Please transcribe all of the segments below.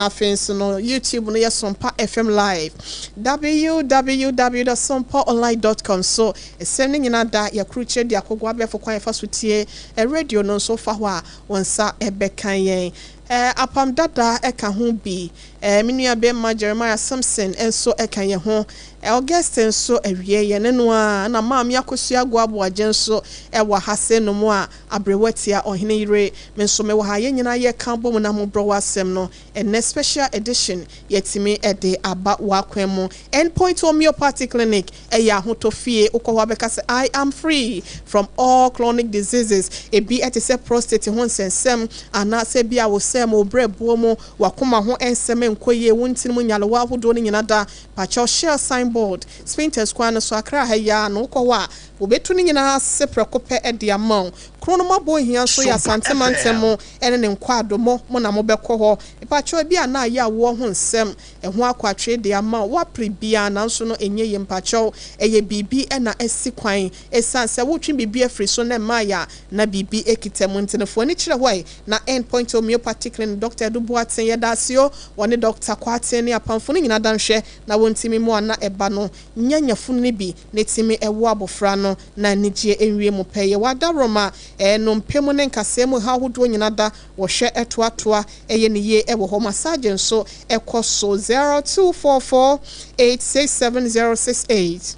Afei nso no, YouTube no yɛ Sompa FM Live. www.sompaonline.com so nsɛm no nyinaa da yɛakrukyire de akɔgu abɛɛfo kwan yɛfa so tie radio no nso fa hɔ a wo nsa bɛka yɛn. Apam Dada ka ho bi. Me nua bɛrima Jeremiah Simpson nso ka yɛn ho. Augustine nso awie yɛn ne no ara na Maame Akosua Aguaboagye nso wɔ ha sei nom a aberewa tia ɔhene yere. Me nso mewɔ ha yɛn nyinaa yɛka bɔ mu na mobrɔ w'asɛm no ɛnnɛ special edition yɛatumi de aba w'akwan mu. End Point Homeopathy Clinic ɛyɛ ahotɔ fie wokɔ hɔ a bɛka sɛ I am free from all chronic diseases ebi te sɛ prostate ho nsɛnsɛm anaasɛ bi a wo sɛm wo brɛboɔ mu w'akoma ho nsɛm nkɔ yie wo ntini mu nyarewa ahodoɔ no nyinaa da. Pakyɛw Shell sign board, Spintex kwan no so, Accra ha yi ara no, wokɔ hɔ a, wɔbɛtu ne nyinaa ase prɛko pɛ de ama wo. Kuro no mu abɔnhia nso yɛ Sompa Asante mantam FM. mu ne ne nkwadomɔ mo na mobɛkɔ hɔ. Mepakyɛw ebi a na ayɛ awoɔ ho nsɛm, ɛho akɔ de ama wo, woapere biara nanso no ɛnyɛ yie. Mepakyɛw ɛyɛ biribi na asi kwan, ɛsiane sɛ wotwe biribi afiri so na ɛmmaeɛ a na biribi kita mu nti no, fa w'ani kyerɛ hɔ ɛ. Na End Point Homeopathy Clinic, Dɔkta Adu Boateng, yɛda ase o, wɔne Dɔkta Kwarteng ne apamfo no nyinaa da nhwɛ na wɔntumi mmoa na ɛba no nya nyafunu no bi na ɛtumi ɛwo abɔfra no na anigyeɛ nwie mu pɛyɛ. Wɔ adaworoma, nnompe mu ne nkasɛɛ mu haw ahodoɔ nyinaa da wɔhwɛ ɛtoatoa ɛyɛ ne yie ɛwɔ hɔ. Massage nso ɛkɔ so. 0244 867068.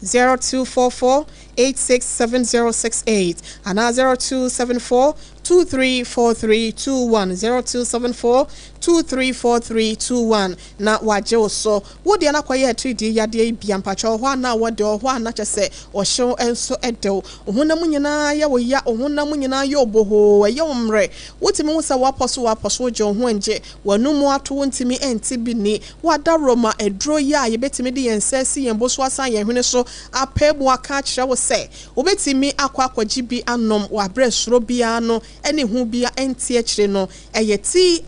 0244 867068 anaa 0274 234321, 0274 234321 na wagye wo so. Wo deɛ no akɔyɛ atiridii yadeɛ yi bia mpakyɛ wɔ hɔ a na wɔde wɔ hɔ a na kyɛ sɛ ɔhyew nso ɛdew wo honam nyinaa yɛ wo ya, wo honam nyinaa yɛ obohoo, ɛyɛ wo mmerɛ, wotumi hu sɛ woapɔ so woapɔ so, wogye wo ho ngye w'anum ato, wontumi nte bi ni. Woadaworoma aduro yi a yɛbɛtumi de yɛn nsa asi yɛn bo so asan yɛn hwene so apɛ mu aka akyerɛ wo sɛ wobɛtumi akɔ akɔgye bi anom wɔ aberɛ soro biara no ne hu bia nte akyire no, ɛyɛ TIME,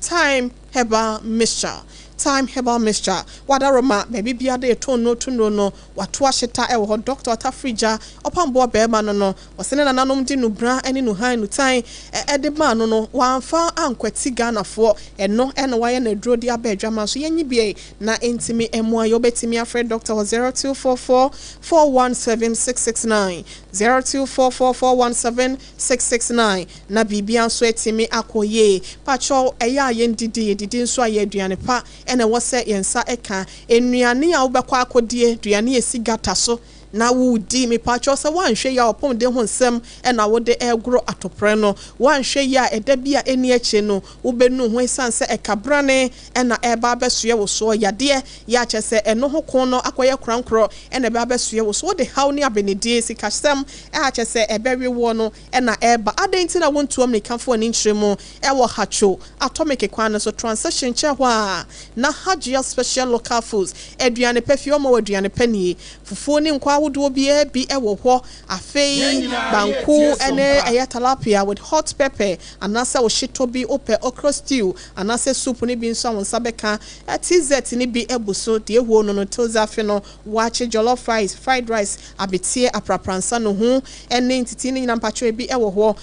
Thyme Herbal Mixture. Thyme Herbal Mixture, wadaroma baabi biara de yɛtɔn no tunduro no wato ahyeta ɛwɔ hɔ. Dr. Tafrigya ɔpamboa bɛrima no, ɔsɛ ne nananom de nubra ne nuhan nutan ɛde maa no, wamfa ankwati Ghanafoɔ. Ɛno ɛna wayɛ no aduro de aba adwama so yɛnyi bie na ntumi mmoa yɛ. Wobɛtumi afrɛ doctor wɔ 0244 417 669, 0244 417 669 na biribia nso atumi akɔ yie. Pakyɛw, ɛyɛ a yɛndidi, yɛdidi nso a yɛ aduane pa ɛna ɛwɔ sɛ yɛn nsa ɛka nnuane a wobɛkɔ akɔdie, aduane esi gata so na wodi. Mepakyɛw, sɛ woanhwɛ yi a ɔpɔmden ho nsɛm ɛna wode ɛgoro atoprɛ no, woanhwɛ yi a ɛda bi a ɛni akyi no wobɛnu ho, ɛsiane sɛ ɛkabrane ɛna ɛba abɛsoɛ wo soɔ. Yadeɛ yɛ akyɛ sɛ ɛno ho ko no akɔyɛ korankorɔ ɛna ɛbɛ abɛsoɛ wo so, wode haw ne abenedie sikasɛm ɛakyɛ sɛ ɛbɛwewoɔ no ɛna ɛba. Adɛn nti na wontuo mmirikafoɔ ani nkyerɛ mu ɛwɔ Hatwo Atomic kwan no so, transition nkyɛn hɔ a na Hajia Special Local Foods, aduane pɛ fie ɔma wɔ aduane pɛ nie, fufuo ne nkwa ahodoɔ biara bi ɛwɔ hɔ. Afei banku ɛne ɛyɛ tilapia with hot pepper anaasɛ oshito bi, wopɛ okra stew anaasɛ soup ne bi nso a wo nsa bɛka. Tz ne bi abu so deɛ ehuo no toza. Afe no waakye, jollof rice, fried rice, abeteɛ, aprapransa no ho ɛne ntiti ne nyinaa mpatwa bi ɛwɔ hɔ.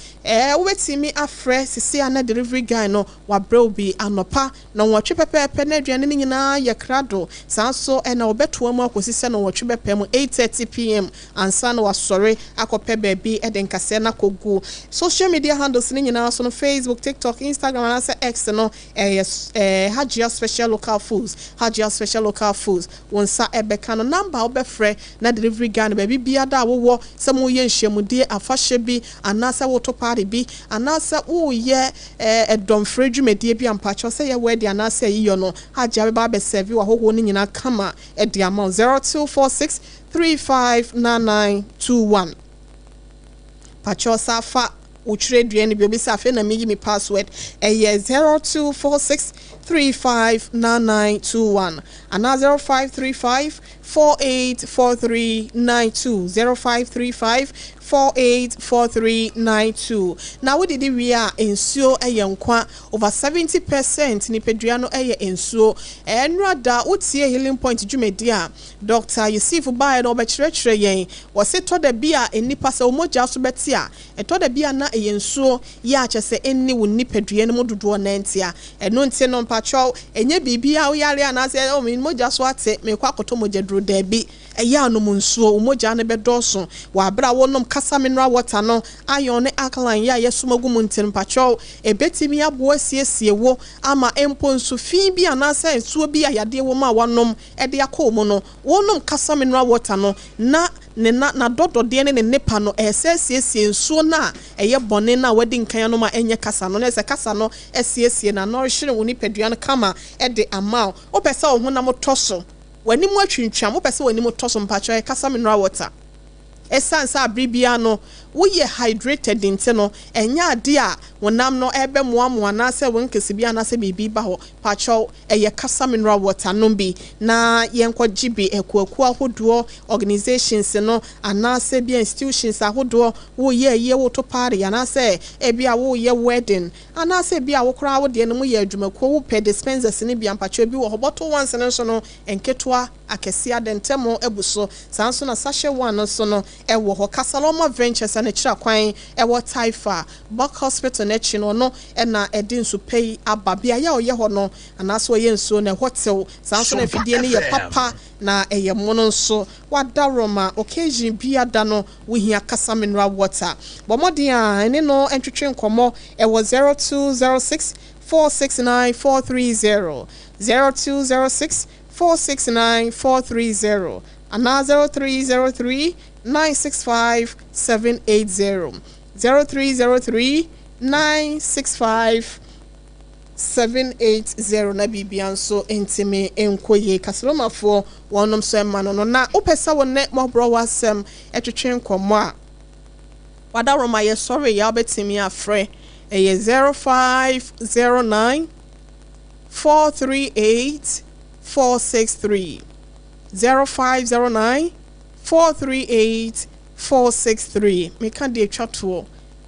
Wobɛtumi afrɛ sisi a na delivery guy no wabrɛ wo bi anɔpa na 8 pɛpɛɛpɛ na aduane no nyinaa yɛ krado. Saa nso ɛna wɔbɛtoa mu akɔsi sɛ na 8 bɛpɛ mu, 8:30 p.m. ansa na wasɔre akɔpɛ baabi ɛde nkasɛɛ no akɔgu. Social media handles no nyinaa so no, Facebook, TikTok, Instagram anaasɛ X no, ɛyɛ Hajia Special Local Foods, Hajia Special Local Foods. Wɔn nsa ɛbɛka no, number a wobɛfrɛ na delivery guy no baabi biara a wowɔ, sɛ moyɛ nhyiamudie afahyɛ bi anaasɛ woto party bi anaasɛ woyɛ ɛdɔmfrɛ dwumadie bi ampakyɛw sɛ yɛ wedding anaasɛ yiyɔ no, Hajia bɛba abɛserve wɔ ahohoɔ no nyinaa kama ɛde ama wo. 0246 359921. Pakyɛw, sa fa wotwerɛ dua no bi obi sɛ afei na meyi me password, ɛyɛ 0246 359921 anaa 0535 484392, 0535. 484392. Na wodidi wie a, nsuo yɛ nkwa. Over 70% nipadua no yɛ nsuo. Ɛnora da wotie Healing Point dwumadi a Dr. Yusuf baeɛ no, ɔbɛkyerɛkyerɛ yɛn. Wɔse tɔ da bi a nnipa sɛ wo mogya so bɛte a, ɛtɔ da bi a na ɛyɛ nsuo yɛ a kyerɛ sɛ ɛnni wo nipadua no mu dodoɔ no ntia. Ɛno nti no, mpakyɛw, ɛnyɛ biribi a woyare anaasɛ, "Oh, me mogya so ate, mekɔ akɔtɔ mogya duro." Daabi, ɛyɛ anom nsuo, wo mogya no bɛdɔɔso. Wɔ abere a wɔnom Kasa Mineral Water no, iron ne alkaline yɛ a yɛsom agu mu nti no, mpakyɛw, ɛbɛtumi aboa siesie wo ama mpo nsu fi bi anaasɛ nsuo bi a yadeɛ wɔ mu a wɔnom de akɔ mu no, wɔnom Kasa Mineral Water no na ne na n'adɔdɔdeɛ ne ne nepa no ɛsɛ siesie nsuo no a ɛyɛ bɔne no a wɔadi nkan anom a ɛnyɛ kasa no, na ɛsɛ kasa no asiesie na anɔrehyere wo nipadua no kama de ama wo. Wopɛ sɛ wo honam tɔ so, w'anim atwintwam, wopɛ sɛ w'anim tɔ so, mpakyɛw, ɛyɛ Kasa Mineral Water. Ɛsiane sɛ abere biara no woyɛ hydrated nti no, ɛnyɛ ade a honam no ɛbɛmoamoa anaasɛ wo nkese bi anaasɛ biribi ba hɔ. Pakyɛw, ɛyɛ Kasa Mineral Water. Nom bi na yɛnkɔgye bi. Akuakuo ahodoɔ, organizations no, anaasɛ bi institutions ahodoɔ, woyɛ ayie, woto party, anaasɛ ebi a woyɛ wedding, anaasɛ bi a wokora wo deɛ no mu yɛ adwumakuo, wopɛ dispensers no bi a, mpakyɛw, bi wɔ hɔ. Bottle ones no nso no, nketewa, akɛseɛ, adɛntɛm abu so. Saa nso na sachet one no nso no ɛwɔ hɔ. Kasaloma Ventures ɛne kyerɛ kwan ɛwɔ Taifa Buck Hospital n'akyi no, ɔno ɛna ɛde nsu pɛ yi aba. Beaeɛ a ɔyɛ hɔ no anaasɛ ɔyɛ nsuo no, ɛhɔ tew. Saa nso na afidie no yɛ papa na ɛyɛ mono nso. Wada Roma occasion bi ada no, wohia Kasa Mineral Water, bɔ mmɔden a ɛne no ntwetwe nkɔmmɔ. Ɛwɔ 0206 469 430, 0206 469 430, anaa 0303 965 780, 0303 965 780, na biribia nso ntumi nkɔ yie. Kaselomafoɔ wɔnom nso ɛma no, na wopɛ sɛ wo ne mmɔborɔ w'asɛm ɛtwetwe nkɔmmɔ a, wada Roma yɛsɔre yɛ, wobɛtumi afrɛ. Ɛyɛ 0509 438 463, 0509 438 463. Meka deɛ atwa toɔ,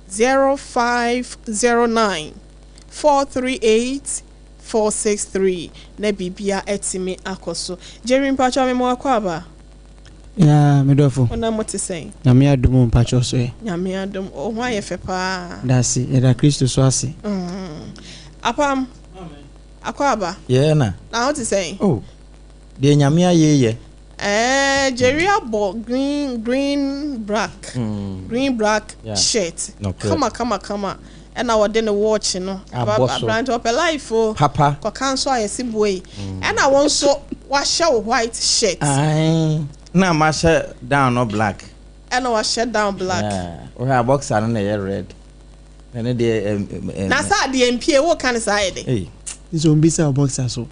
0509 438 463, na biribia ɛtumi akɔ so. Jerry, mpakyɛ, me mo akɔ aba. Ya, medɔfo. Wona mo te sɛn? Nyame adom, mpakyɛ, so ɛ? Nyame adom, wo ho ayɛ fɛ paa. Dase, yɛda Kristo so ase. Apam, akɔ aba. Yɛɛ na. Na ho te sɛn? Oh, deɛ Nyame ayɛ yɛ. Jerry abɔ green, green, black, green, black shirt. Nokorɛ. Kama kama kama. Ɛna wɔde ne watch no. Abɔ so. Aberante ɔpɛ life o. Papa. Kɔka nso a yɛsi bue yi. Ɛna wɔn nso wahyɛ wo white shirt. Ae, na mahyɛ down no black. Ɛna wahyɛ down black. Yeah. Wohwɛ a, boxer no na ɛyɛ red. Na ne deɛ Na saa adeɛ mpie wo ka ne saa yɛ de. Ei. Nso ombisa wo boxer so.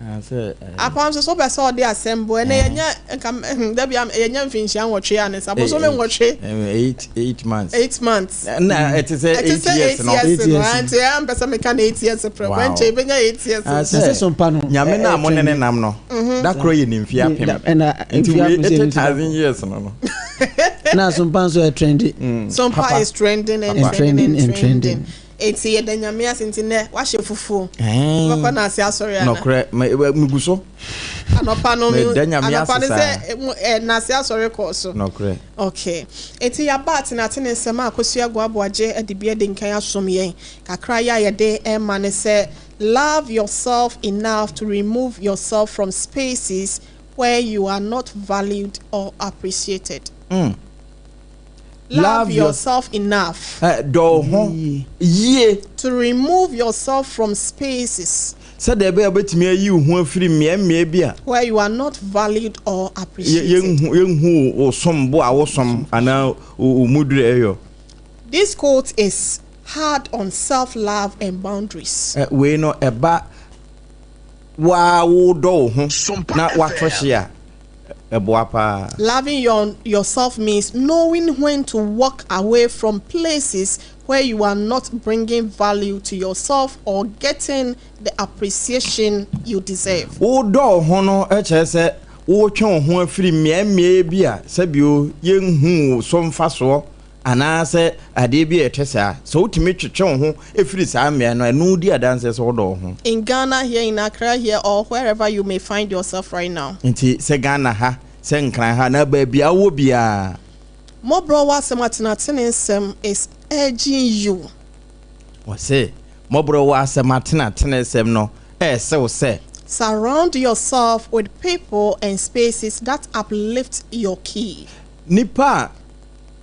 Ah, sɛ Apam nso so wopɛ sɛ ɔde asɛm bo ɛnɛ yɛnyɛ nka dabi yɛnyɛ mfinhyia 8 a ne sa bosome 8. 8 months. 8 months. Na ɛte sɛ ɛte 8 sɛ years 8 no. years 8 no. years. Nti ɛyɛ mpɛ sɛ meka no 8 years prɛ kwankyɛ ebɛnya 8 years. Ah, Na sɛ sompa no Nyame na mo ne ne ɛtrend. nam no da korɔ yɛ ne mfie 1000. Ɛna nti mfie wei 1000 sɛ 80,000 years no. Na sompa nso ɛtrend. Sompa Papa. is trending and Papa. trending and Trending and trending. trending. Eti yɛda Nyame ase. Nti nɛ wahyɛ fufuo. Ɛn. Wobɛkɔ na ase asɔre ana? Nɔkorɛ, megu so. Anɔpa no Meda Nyame anɔpa ase no saa. sɛ nase asɔre kɔɔ so. Nɔkorɛ. Okay, eti yaba atenatene nsɛm a Akosua Goaboagye de bi adi nkan asom yɛn kakra yɛ a yɛde ɛma ne sɛ, love yourself enough to remove yourself from spaces where you are not valued or appreciated. Love Love yourself enough Dɔ wo ho Yie. yie to remove yourself from spaces sɛdeɛ ɛbɛyɛ a wobɛtumi ayi wo ho afiri mmeammea bi a where you are not valued or appreciated. Yɛnhu wo som bo a wosom anaa wo mu duru ɛyɔ. This quote is hard on self-love and boundaries. Wei no ɛba waa wodɔ wo ho Sompa na wato FM. hye a, ɛboa paa. Loving yourself means knowing when to walk away from places where you are not bringing value to yourself or getting the appreciation you deserve. Wodɔ wo ho no kyerɛ sɛ wotwe wo ho afiri mmeammea bi a sɛbio yɛnhu wo so mfasoɔ. anaasɛ adeɛ bi a ɛte saa, sɛ wotumi twetwe wo ho firi saa mmea no a, ɛno di adanseɛ sɛ wodɔ wo ho. In Ghana here, in Accra here, or wherever you may find yourself right now. Nti sɛ Ghana ha, sɛ Nkran ha, anaa baabi a wowɔ biara. Mmɔborɔwa asɛm atenatene nsɛm is urging you. Ɔse, mmɔborɔwa asɛm atenatene nsɛm no ɛrese wo sɛ. Surround yourself with people and spaces that uplift your key. Nnipa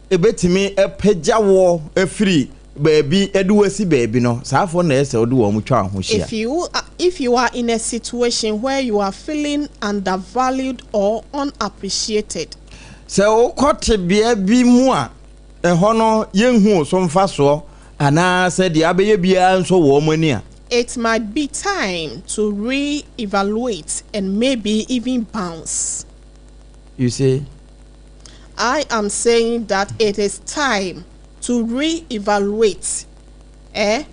a ɛbɛtumi apagya woɔ afiri baabi de wo asi baabi no, saafoɔ no na ɛyɛ sɛ wode wɔn twa wo ho hyia. If you if you are in a situation where you are feeling undervalued or unappreciated. Sɛ wokɔ tebea bi mu a ɛhɔ no yɛnhu wo so mfasoɔ anaa sɛ deɛ abɛyɛ biara nsɔ wɔn ani a. It might be time to re-evaluate and maybe even bounce. You say? I am saying that it is time to re-evaluate, eh?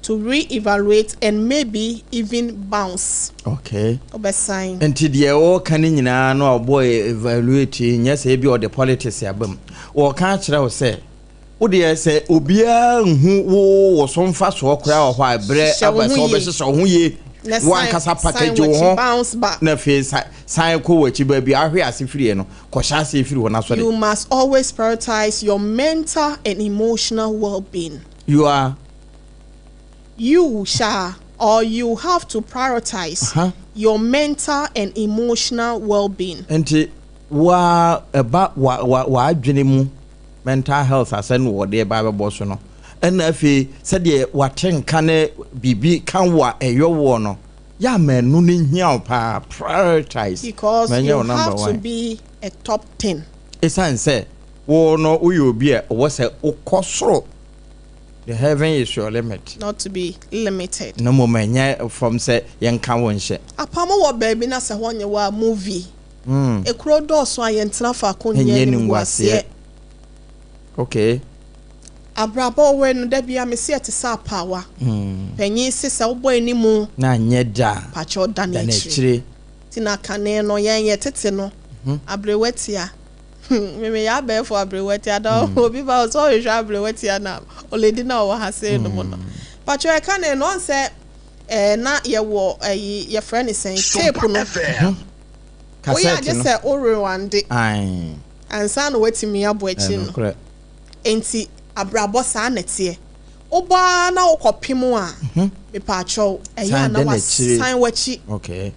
To re-evaluate and maybe even bounce. Okay. Wobɛsan. Nti deɛ ɔreka no nyinaa no a ɔbɔ evaluate yi, nyɛ sɛ ebi ɔde politics aba mu. Ɔreka akyerɛ wo sɛ, wo deɛ sɛ obiara nhu wo wo so mfasoɔ koraa wɔ hɔ a, berɛ Hyehyɛ wo aba ho sɛ yie. wobɛhyehyɛ wo ho yie. Na Wo san, ankasa san package wo w'akyi, ho bounce back. na afei sa, san kɔ w'akyi baabi a ahwe ase firiɛ no, kɔhyɛ aseɛ firi hɔ na sɔre. You must always prioritize your mental and emotional well-being. You are. You shall or you have to prioritize your mental and emotional well-being. Nti wo ara ɛba wa wa w'adwene mu mental health asɛ no wɔde ɛba abɛbɔ so no ɛna afei sɛdeɛ wate nka ne biribi ka wo a ɛyɔ woɔ no yɛ ama ɛno no hia wo paa prioritize Because ma ɛnyɛ you wo number have to one. be a top ten. Ɛsiane sɛ wo no woyɛ obi a ɛwɔ sɛ wokɔ soro. The heaven is your limit. Not to be limited. Na mmom ɛnyɛ fam sɛ yɛnka wo nhyɛ. Apam wɔ baabi na sɛ hɔ nyɛ wo a movie. Ekuro dɔɔso a yɛntena faako nyɛ animguaseɛ. Okay. Abrabɔ wei no da biara mese ɛte sɛ apaawa. Panyin se sɛ wobɔ anim. Na anyɛ da a. Pakyɛw dane akyire. Ti na kane no yɛn yɛ tete no abrewa tia. Hmm, me meyɛ abɛɛfo aberewatia na hmm. obi ba ɔsɛ ɔhwehwɛ aberewatia na oledi na ɔwɔ ha sei no mu no. Hmm. Patro ɛka ne no ɔn sɛ ɛɛ na yɛwɔ ɛyi yɛfrɛ ne sɛn tape no. Mhm. Woyɛ agye sɛ o rewande. Ansa na watumi abɔ akyi no. Nti abrabɔ saa na ɛteɛ. Wobɔ ara na wokɔpem a, mhm. mepaakyɛw ɛyɛ a na wasan w'akyi. Okay.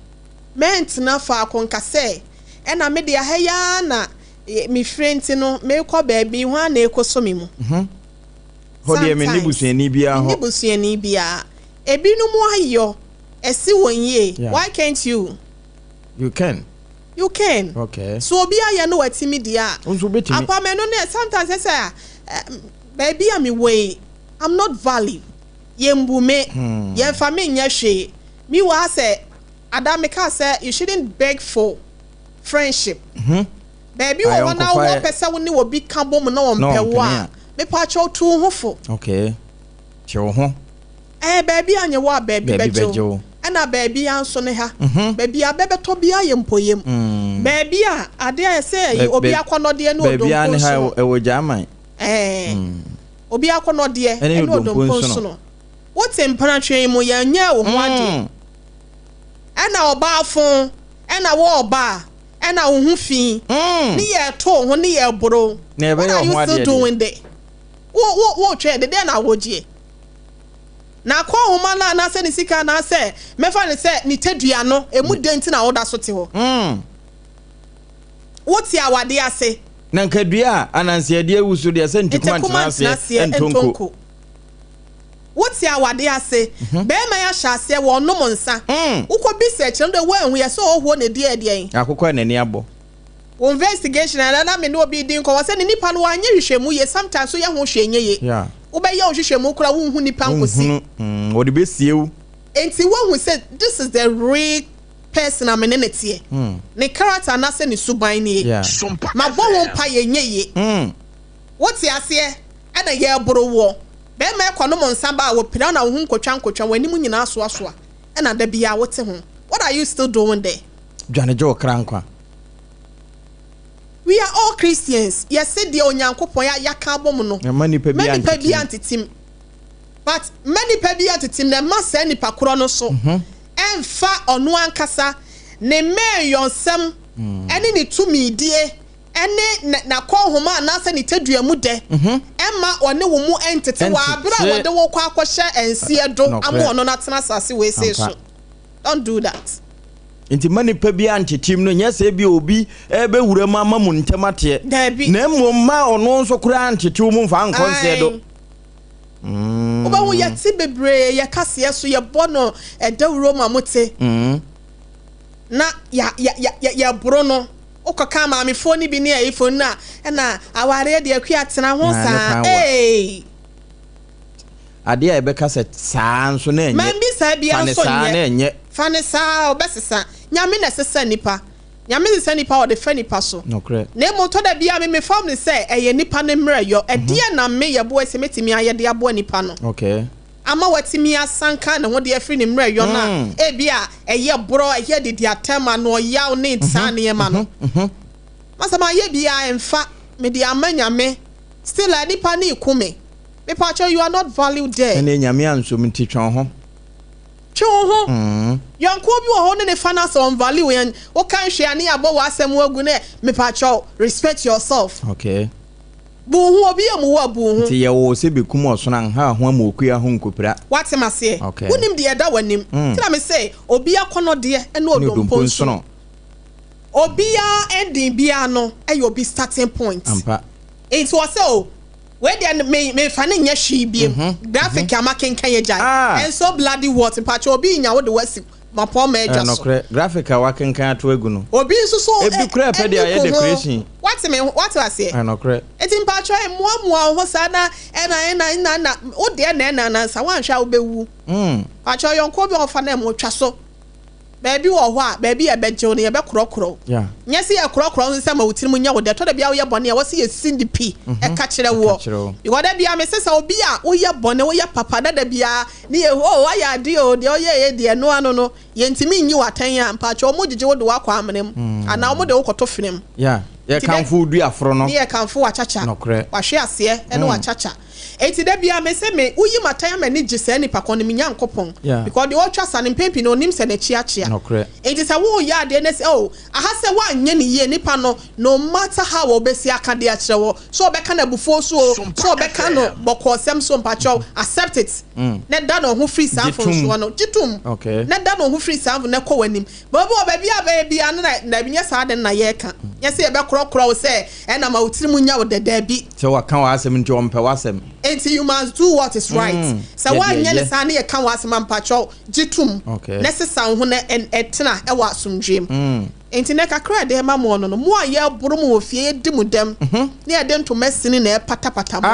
Mɛntena faako nka sɛ, Ɛna me deɛ ha yi ara na mefire nti no merekɔ baabi, hwan na ɛrekɔsɔ me mu? Hɔ deɛ menni Sometimes, busuani biara menni hɔ. busuani biara. Ebinom ayɔ, ɛsi wɔn yie. Yeah. Why can't you? You can. You can. Okay. So obi ayɛ na watumi deɛ a, Wo nso wobɛtumi. ampa ma ɛno ne sometimes ɛsɛ a, eh, baabi a mewɔ yi, I'm not value. Yɛmbu me, yɛmfa me nyɛ hwee. Meanwhile sɛ Ada mekaa sɛ you shouldn't beg for friendship. Baabi wɔ hɔ na wɔ pɛ sɛ wo ne obi ka bɔ mu na ɔmpɛ wo a, mepaakyɛw tu wo ho fo. Okay. Te wo ho. Ɛɛ baabi a nyɛ wo a baabi bɛgye wo. Ɛna baabi a nso ne ha. Baabi a bɛbɛtɔ bi ayɛ mpoyam. Baabi a ade a ɛsɛ ɛyi obi akɔnɔdeɛ ne odompo nsono. Ɛwɔ German. Ɛɛ obi akɔnɔdeɛ ɛne odompo nsono. Wote mpena twɛn mu yɛnyɛɛ wo ho adeɛ. Ɛna ɔbaa fon, ɛna wo ɔbaa, ɛna wo ho fi, ne yɛ to wo ho, ne yɛ boro. What are you still doing there? Wo wo wo twɛn de dɛn na wogyeɛ? Na akɔ nhoma no anaasɛ ne sika anaasɛ mɛfa ne sɛ ne tadua no emu dɛn nti na woda so te hɔ? Wote awadeɛ ase. Na nka dua a ananse adi awu so deɛ sɛ ntikuma ntena aseɛ ntɔ nko. Wote awadeɛ ase. Bɛɛma yi ahyɛ aseɛ wɔnom nsa. Wokɔ bisa akyire no deɛ woanhu yɛ sɛ ɔhoɔ na ɛdi ɛdeɛn. Akokɔ a n'ani abɔ. Wo investigation a na me ne obi redi nkɔmmɔ sɛ ne nipa no wanyɛ nhwehwɛmu yie sometimes woyɛ ho hwee nyɛ yie. Wobɛyɛ wo nhwehwɛmu koraa wonhu nipa nkosi. Wonhunu wɔde bɛsie wo. Nti woahu sɛ this is the real person a me ne no teɛ. Ne character anaasɛ ne suban nie. Mabɔ ho mpaeɛ ɛnyɛ yie. Wote aseɛ? Ɛna yɛreboro woɔ. Bɛrima ɛkɔnom nsa ba a, wɔpira na wo ho nkotwa nkotwa, w'anim nyinaa asoasoa, ɛna da biara wote ho. What are you still doing there? Dwane gye wo kra nkwa. We are all Christians, yɛse deɛ Onyankopɔn ya yaka abom no, Mma nipa mma biara nipa ntetem. biara ntetem. But mma nipa biara ntetem na mma saa nipa korɔ no so ɛmfa ɔno ankasa ne mmɛɛyɔnsɛm ɛne ne tumidie ɛne na n'akɔnhoma anaasɛ ne tadua mu dɛ ɛmma ɔne wo mu ɛntete wɔ abere a Ɛntete. wɔde wo kɔ akɔhyɛ ɛnseɛ do ama Nokorɛ. ɔno no atena asase wei sei Ampa. so. Don't do that. Nti ma nipa biara ntetem no, nyɛ sɛ ebia obi rebɛwura mu ama mo ntam ateɛ. Daabi. Na mmom ma ɔno nso koraa ntetew mu mfa nkɔ nseɛ do. Ae. Wobɛhu yɛte bebree, yɛ kaseɛ so, yɛbɔ no dawuro ma mote. Na ya, ya, ya, ya, yɛboro no. Wokɔka maamefoɔ no bi ne ayifoɔ no a, ɛna awareɛ deɛ akua tena ho Na ne saa. kwan wa. Ee! Adeɛ a yɛbɛka sɛ saa nso na ɛnyɛ. Mambi saa biara Fa ne nso saa nyɛ. na ɛnyɛ. Fa ne saa, ɔbɛsesa. Nyame na ɛsesa nipa. Nyame sesa nipa a ɔde fa nipa so. Nokorɛ. Na mmom tɔ da bi a me mefa no sɛ ɛyɛ nipa no mmerɛyɔ. Ɛdeɛn na me Yɛboa sɛ mɛtumi ayɛ de aboa nipa no Okay. ama watumi asanka ne ho de afiri ne mmerɛyɔ no a ebia ɛyɛ borɔ, ɛyɛ adidi atɛm, anoɔyaw ne saa nneɛma no. Masa mayɛ biara ɛmfa, mede ama Nyame, still a nipa no reku me. Mepakyɛw you are not valued there. Ɛnneɛ Nyame ansom nti twe wo ho. Twe wo ho. Yɔnkoɔ bi wɔ hɔ wo ne ne fa no asɛ ɔn value yɛn, wo kan hwee a ne yɛabɔ w'asɛm agu ne mepakyɛw respect yourself. Okay. Bu wo ho, obi ammu wo a bu wo ho. Nti yɛwoo sɛ bɛkum ɔsono anha ho ama okua ho nkopira. Wate maseɛ? Okay. Wonim deɛ ɛda w'anim. Nti na me se obi akɔnɔdeɛ ne Ne odompo odompo nsono. nsono. Obiara ending biara no yɛ obi starting point. Ampa. Nti ɔsɛ o Wei deɛ me me nfa no nyɛ hwee biem. Graphic a makenkan agyae. Ah! And so bloody what? Mpakyɛ obi nya wo de wasi mapɔn adwa so. Nokorɛ, graphic a wakenkan ato agu no. Obi nso so Ebi koraa pɛ de ayɛ ɛni ko ho. decoration. Wate me wate aseɛ? Nokorɛ. Eti mpakyɛ mmoamoa wo ho saa na ɛna ɛna ɛna ɛna wo deɛ na ɛna nansa woanhwɛ a wobɛwu. Mpakyɛ yɔnkoɔ bi a ɔfa na ɛmo twa so. Baabi wɔ hɔ a, baabi a yɛbɛgye wo no, yɛbɛkorɔkorɔ wo. Nyɛ sɛ yɛkorɔkorɔ wo nso sɛ ma wo tirim nyɛ wo dɛ. Ɛtɔ da bi a woyɛ bɔne a, ɛwɔ sɛ yɛsi no pi ka kyerɛ woɔ. Because da biara mese sɛ obi a woyɛ bɔne, woyɛ papa na da biara ne yɛhu, oh woayɛ adeɛ o, deɛ woyɛeɛ deɛ ɛno ano no, yɛntumi nyi wo atɛn a, mpakyɛw wɔgyegye wo de wo akɔ amena mu anaa wɔde wo kɔto fene mu. Nti da Yɛkamfo wo duaforo no. Ne yɛkamfo w'akyakya. Nokorɛ. W'ahwe aseɛ ne w'akyakya. Enti da biara me se me woyi m'atɛn a m'ani gye saa nipa kɔn no, me Nyankopɔn. Because deɛ ɔtwa sa no mpɛn pii no ɔnim sɛ n'akyi akyea. Enti sɛ woreyɛ adeɛ na sɛ oh aha sɛ woanyɛ no yie nipa no no matter how a ɔbɛsi aka de akyerɛ wo, sɛ ɔbɛka no abufuo so o, sɛ ɔbɛka no bɔkɔɔsɛm so mpakyɛw accept it na da ne ho firi saa mfomsoɔ no, gye tom na da ne ho firi saa mfomsoɔ na kɔ w'anim. But obi wɔ baabi a bɛyɛ biara no na dabi nyɛ saa de no na yɛreka. Nyɛ sɛ yɛbɛkorɔkorɔ wo sɛ ɛna ma wo tirim nyɛ wo dɛ, dabi. Sɛ waka w'asɛm nti ɔmpɛ w'asɛm. Enti you must do what is right. Sɛ Yɛ deɛ woanyɛ no ɛyɛ. saa na yɛka w'asɛm a mpakyɛw gye tom na sesa wo ho na tena wɔ asomdwoeɛ mu. Enti nnɛ kakra a yɛde rema mo no no, mo a yɛreboro mo wɔ fie, yɛdi mo dɛm, na yɛde ntoma sini na ɛrepatapata mo,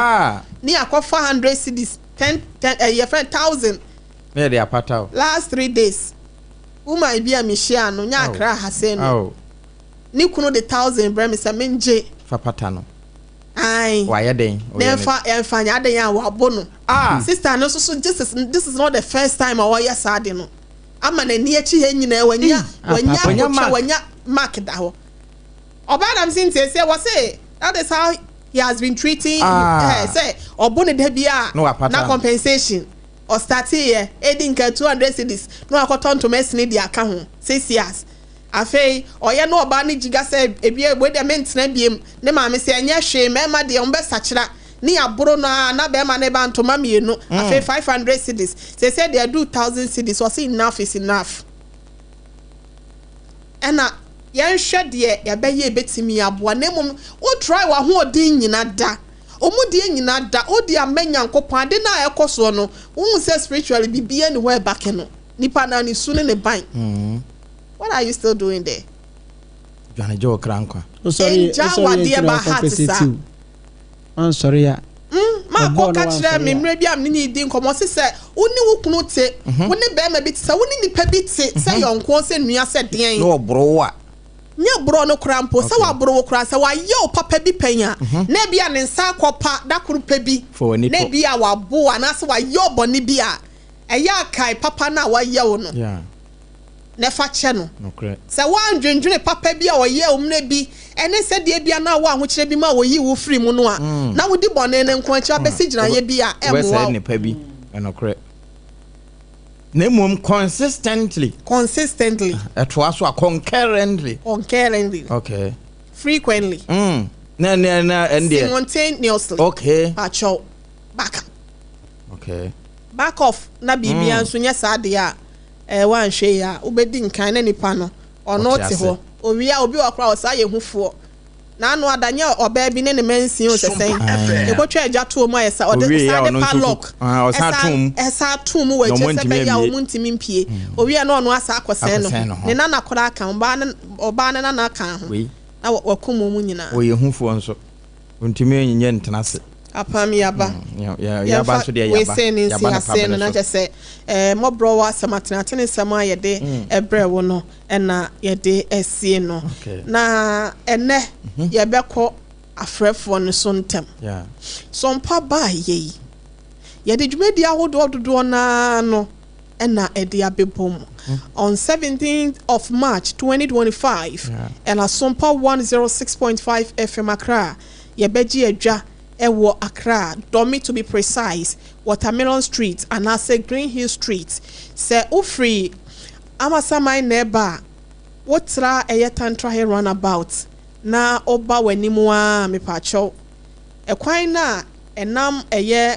na yɛakɔfa hundred cedis, ten, ten, ɛɛ yɛfrɛ no thousand. Na yɛde apata wo. Last 3 days, woman bi a mehyiaa no, nyɛ Accra ha sei no, ne kunu de 1000 brɛ me sɛ mengye. Fa pata no. Ae. Wayɛ dɛn? Na ɛmfa ɛmfa nyɛ adɛn a wabo no. Ah! Sister no nso so this is this is not the first time a ɔyɛ saa ade no. Ama n'ani akyi ha nyinaa wanya wanya akotwa wanya mark da hɔ. Ɔbaa na mese nti ɛsɛ wɔse that is how he has been treating her sɛ ɔbo ne da bi a na compensation. Ɔstarteeɛ, edi nka 200 cedis na wakɔtɔ ntoma asini de aka ho, 6 years. Afei, ɔyɛ na ɔbaa no gyiga sɛ ebia wei deɛ mentena biem. Ne maame sɛ ɛnyɛ hwee, mmarima deɛ wɔbɛsakyera. Ne yɛaboro no ara na barima no reba ntoma mmienu, afei 500 cedis. Seesei deɛ aduru 1000 cedis, ɔse enough is enough. Ɛna yɛnhwɛ deɛ yɛbɛyɛ ɛbɛtumi aboa na mmom wo try w'ahoɔden nyina da. Ɔmo deɛ nyina da, wo deɛ ama Nyankopɔn, ade no a ɛkɔ soɔ no, wohu sɛ spiritually biribiara nni hɔ a ɛbacke no. Nipa no ara ne su ne ne ban. What are you still doing there? Dwane gye wo kra nkwa. Ngya wadeɛ ba heart saa. Wansɔre a. Maakɔ ka kyerɛ me mmerɛ bi a me ne ne di nkɔmmɔ ɔse sɛ wo ne wo kunu te, wo ne bɛrima bi te, sɛ wo ne nipa bi te sɛ yɔnkoɔ sɛ nua sɛ deɛn. Na ɔboro wo a. Nyɛ borɔ no koraa mpo, sɛ waboro wo koraa, sɛ wayɛ wo papa bi pɛn a, na ebia ne nsa akɔpa da koro pɛ bi, na ebia wabo wo anaasɛ wayɛ wo bɔne bi a, ɛyɛ a kae papa no a wayɛ wo no. na fa kyɛ no. Sɛ woandwendwene papa bi a ɔyɛɛ wo mmerɛ bi ne sɛdeɛ ebia na wowɔ ahokyerɛ bi mu a wɔyii wo firii mu no a, na wodi bɔne no nko akyi abɛsi gyinaeɛ bi a ɛmmoa Wobɛsɛe wo. nnepa bi, nokorɛ. Na mmom consistently. Consistently. Ɛtoa so a, concurrently. Concurrently. Okay. Frequently. Na na na ɛndeɛ. Simultaneously. Okay. Pakyɛw, back up. Okay. Back off na biribiara nso nyɛ saa deɛ a, ɛɛ woanhwɛ yie a, wobɛdi nkan na nipa no, ɔno Ɔte te ase. hɔ. Owie a, obi wɔ hɔ koraa a ɔsaa yɛ hufoɔ. N'ano ada nyɛ ɔbaa bi ne ne mansin o sɛ sɛn. Ae. Yɛkɔtwa agya too mu a yɛsa ɔde Owie a ɔsan de ɔno nso padlock kɔ ah, ɔsan ɛsan too mu. ɛsan too mu wɔ Na akyire wɔn sɛ ntumi ɛbɛyɛ a ammue. wɔn ntumi mpue. Owie a na ɔno asa akɔsɛn ne Akɔsɛn ho. ne ho. Ne nana koraa ka ho, ɔbaa ne ɔbaa ne nana ka ho. Wei. Na wa wakum wɔn nyinaa. Ɔyɛ hufoɔ nso. Ɔntumi nyɛ ntena ase. Apam yaba. Mm, yaba nso deɛ wei yaba. sei ne Yaba ne nsi ase no pabene na so. kyɛ sɛ ɛɛ mmɔborɔ wɔ asɛm atenatene nsɛm a yɛde ɛbrɛ wo no ɛna yɛde asie no. Okay. Na ɛnɛ yɛbɛkɔ afrɛfoɔ no so ntɛm. Yeah. Sompa baa yei. Yɛde dwumadi ahodoɔ dodoɔ naa no ɛna ɛde abɛbɔ mu. On 17th of March 2025, ɛna Sompa 106.5 FM Accra, yɛbɛgye adwa ɛwɔ Accra, Dome to be precise, Watermelon Street anaasɛ Green Hill Street. Sɛ wofiri Amasaman na ɛba a, wotra ɛyɛ Tantra Hill roundabout na woba w'anim a mepaakyɛw. Ɛkwan no a ɛnam ɛyɛ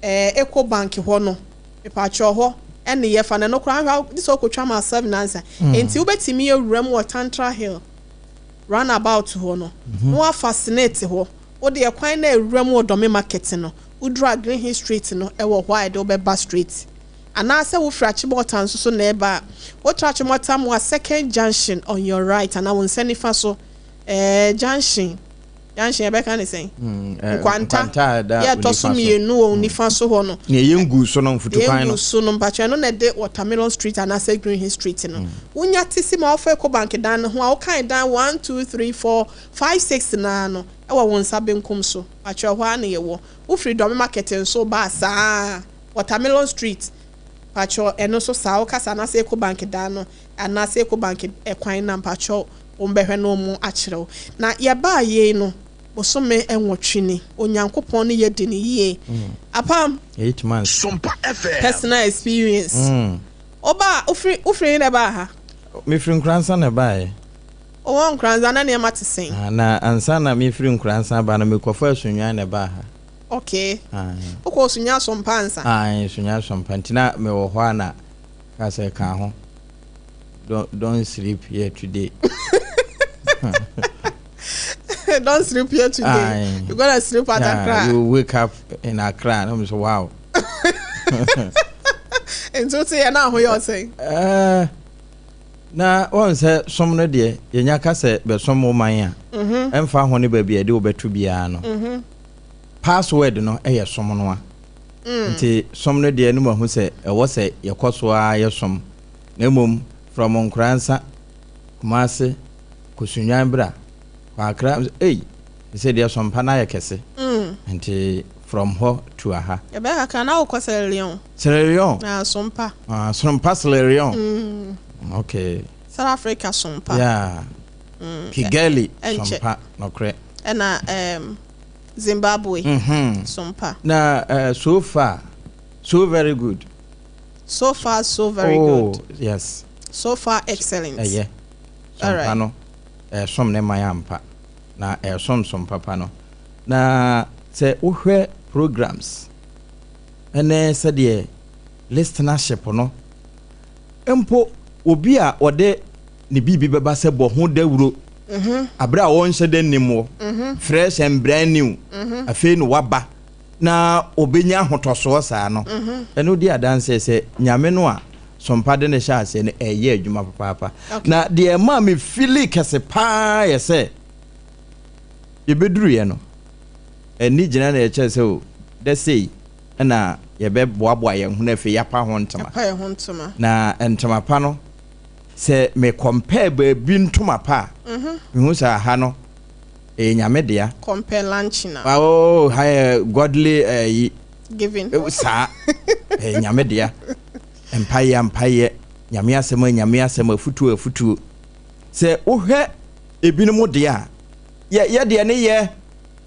ɛɛ Ecobank hɔ no, mepaakyɛw hɔ ɛne yɛfa na ɛno koraa ahwɛ de sɛ wokɔtwa ma 7 ansa. Enti wobɛtumi awura mu wɔ Tantra Hill roundabout hɔ no, na wafa Senate hɔ. Wode ɛkwan no a ɛwura mu wɔ Dome Market no, woduru a Green Hill Street no ɛwɔ hɔ a yɛde wobɛba straight. Anaasɛ wofiri Achimota nso so na ɛba a, wotra Achimota mu a second junction on your right anaa wo nsa nifa so junction junction yɛbɛka ne sɛn? Nkwanta Nkwanta a ɛda yɛ ɛtɔ so wo nifa so. mmienu wɔ wo nifa so hɔ no. Nea ɛyɛ ngu so no mfutukwan no. Yɛngu so no mpakyɛ ɛno na ɛde Watermelon Street anaasɛ Green Hill Street no. Wonya te si ma wofa Ecobank dan no ho a wokan dan 1 2 3 4 5 6 naa no ɛwɔ wo nsa benkum so. Mpakyɛ hɔ ara na yɛwɔ. Wofiri Dome Market nso baa saa Watermelon Street mpakyɛ ɛno nso saa wokasa anaasɛ Ecobank dan no anaasɛ Ecobank ɛkwan na mpakyɛ wɔn bɛhwɛ na wɔn akyerɛ wo. Na yɛbaa yei no bosome 8 ni Onyankopɔn ne yɛdi ne yie. Apam 8 months. Sompa FM. Personal experience. Ɔbaa wofiri na ɛbaa ha? Mefiri Nkoransa na ɛbaeɛ. Ɔwɔ Nkoransa na nneɛma te sɛn? Ah, na ansa na mefiri Nkoransa ba no mekɔfa Sunyani na ɛbaa ha. Okay. Ah, Wokɔ Sunyani Sompa ansa? Ah, Sunyani Sompa nti na mewɔ hɔ a na ka sɛ ka ho. Don't sleep here today. Don't sleep here today. Aye. You gonna sleep at Yeah, Accra. you wake up in Accra. And I'm so wow. Nti wote yɛ na ahoyɛ ɔsɛn? Na wɔn sɛ som no deɛ yɛnya ka sɛ bɛsom wo man a ɛmfa ho ne baabi a yɛde wobɛto biara no, password no ɛyɛ som no a. Nti som no deɛ no mahu sɛ ɛwɔ sɛ yɛkɔ so ara yɛsom, na mmom from Nkoransa, Kumase, Kosunwan bra kɔ Accra, ei, sɛ deɛ sompa no ayɛ kɛse. Nti from hɔ to aha. Yɛbɛyɛ kakra na wokɔ Sierra Leone. Sierra Leone. Na Sompa. Ah, Sompa Sierra Leone. Okay. South Africa Sompa. Yeah. Kigali. Ɛnkyɛ. Sompa nɔkorɛ. Ɛna Zimbabwe Sompa. Na so far so very good. So far so very oh, good. Yes. So far excellent. Ɛyɛ sompa no ɛsom ne man ampa na ɛsom som papa no, na sɛ wohwɛ programs ɛne sɛdeɛ listenership no mpo, obi a ɔde ne biribi bɛba sɛ bɔ ho dawuro abere a ɔnhyɛ dɛ nim wɔ fresh and brand new, afei no waba na obɛnya ahotɔsoɔ saa no, ɛno di adanseɛ sɛ Nyame no a sompa de ne hyɛ aseɛ no ɛyɛ adwuma papaapa. Na deɛ ɛma me feel kɛse paa yɛ sɛ yɛbɛduruiɛ no ani gyina na yɛkyerɛ sɛ o dɛ sei ɛna yɛbɛboaboa yɛn ho no, afei yɛapa ho ntoma. Ɛpa yɛ ho ntoma. Na ntoma pa no, sɛ me compare baabi ntoma pa a, mehu sɛ aha no ɛyɛ Nyame dea. Compare lunch na. Oh, ha yɛ godly ɛyi. Giving. Saa ɛyɛ Nyame dea, mpayɛ mpayɛ. Nyame asɛm a Nyame asɛm, afutuo a afutuo. Sɛ wohwɛ ebinom deɛ a, yɛ yɛ deɛ ne yɛ,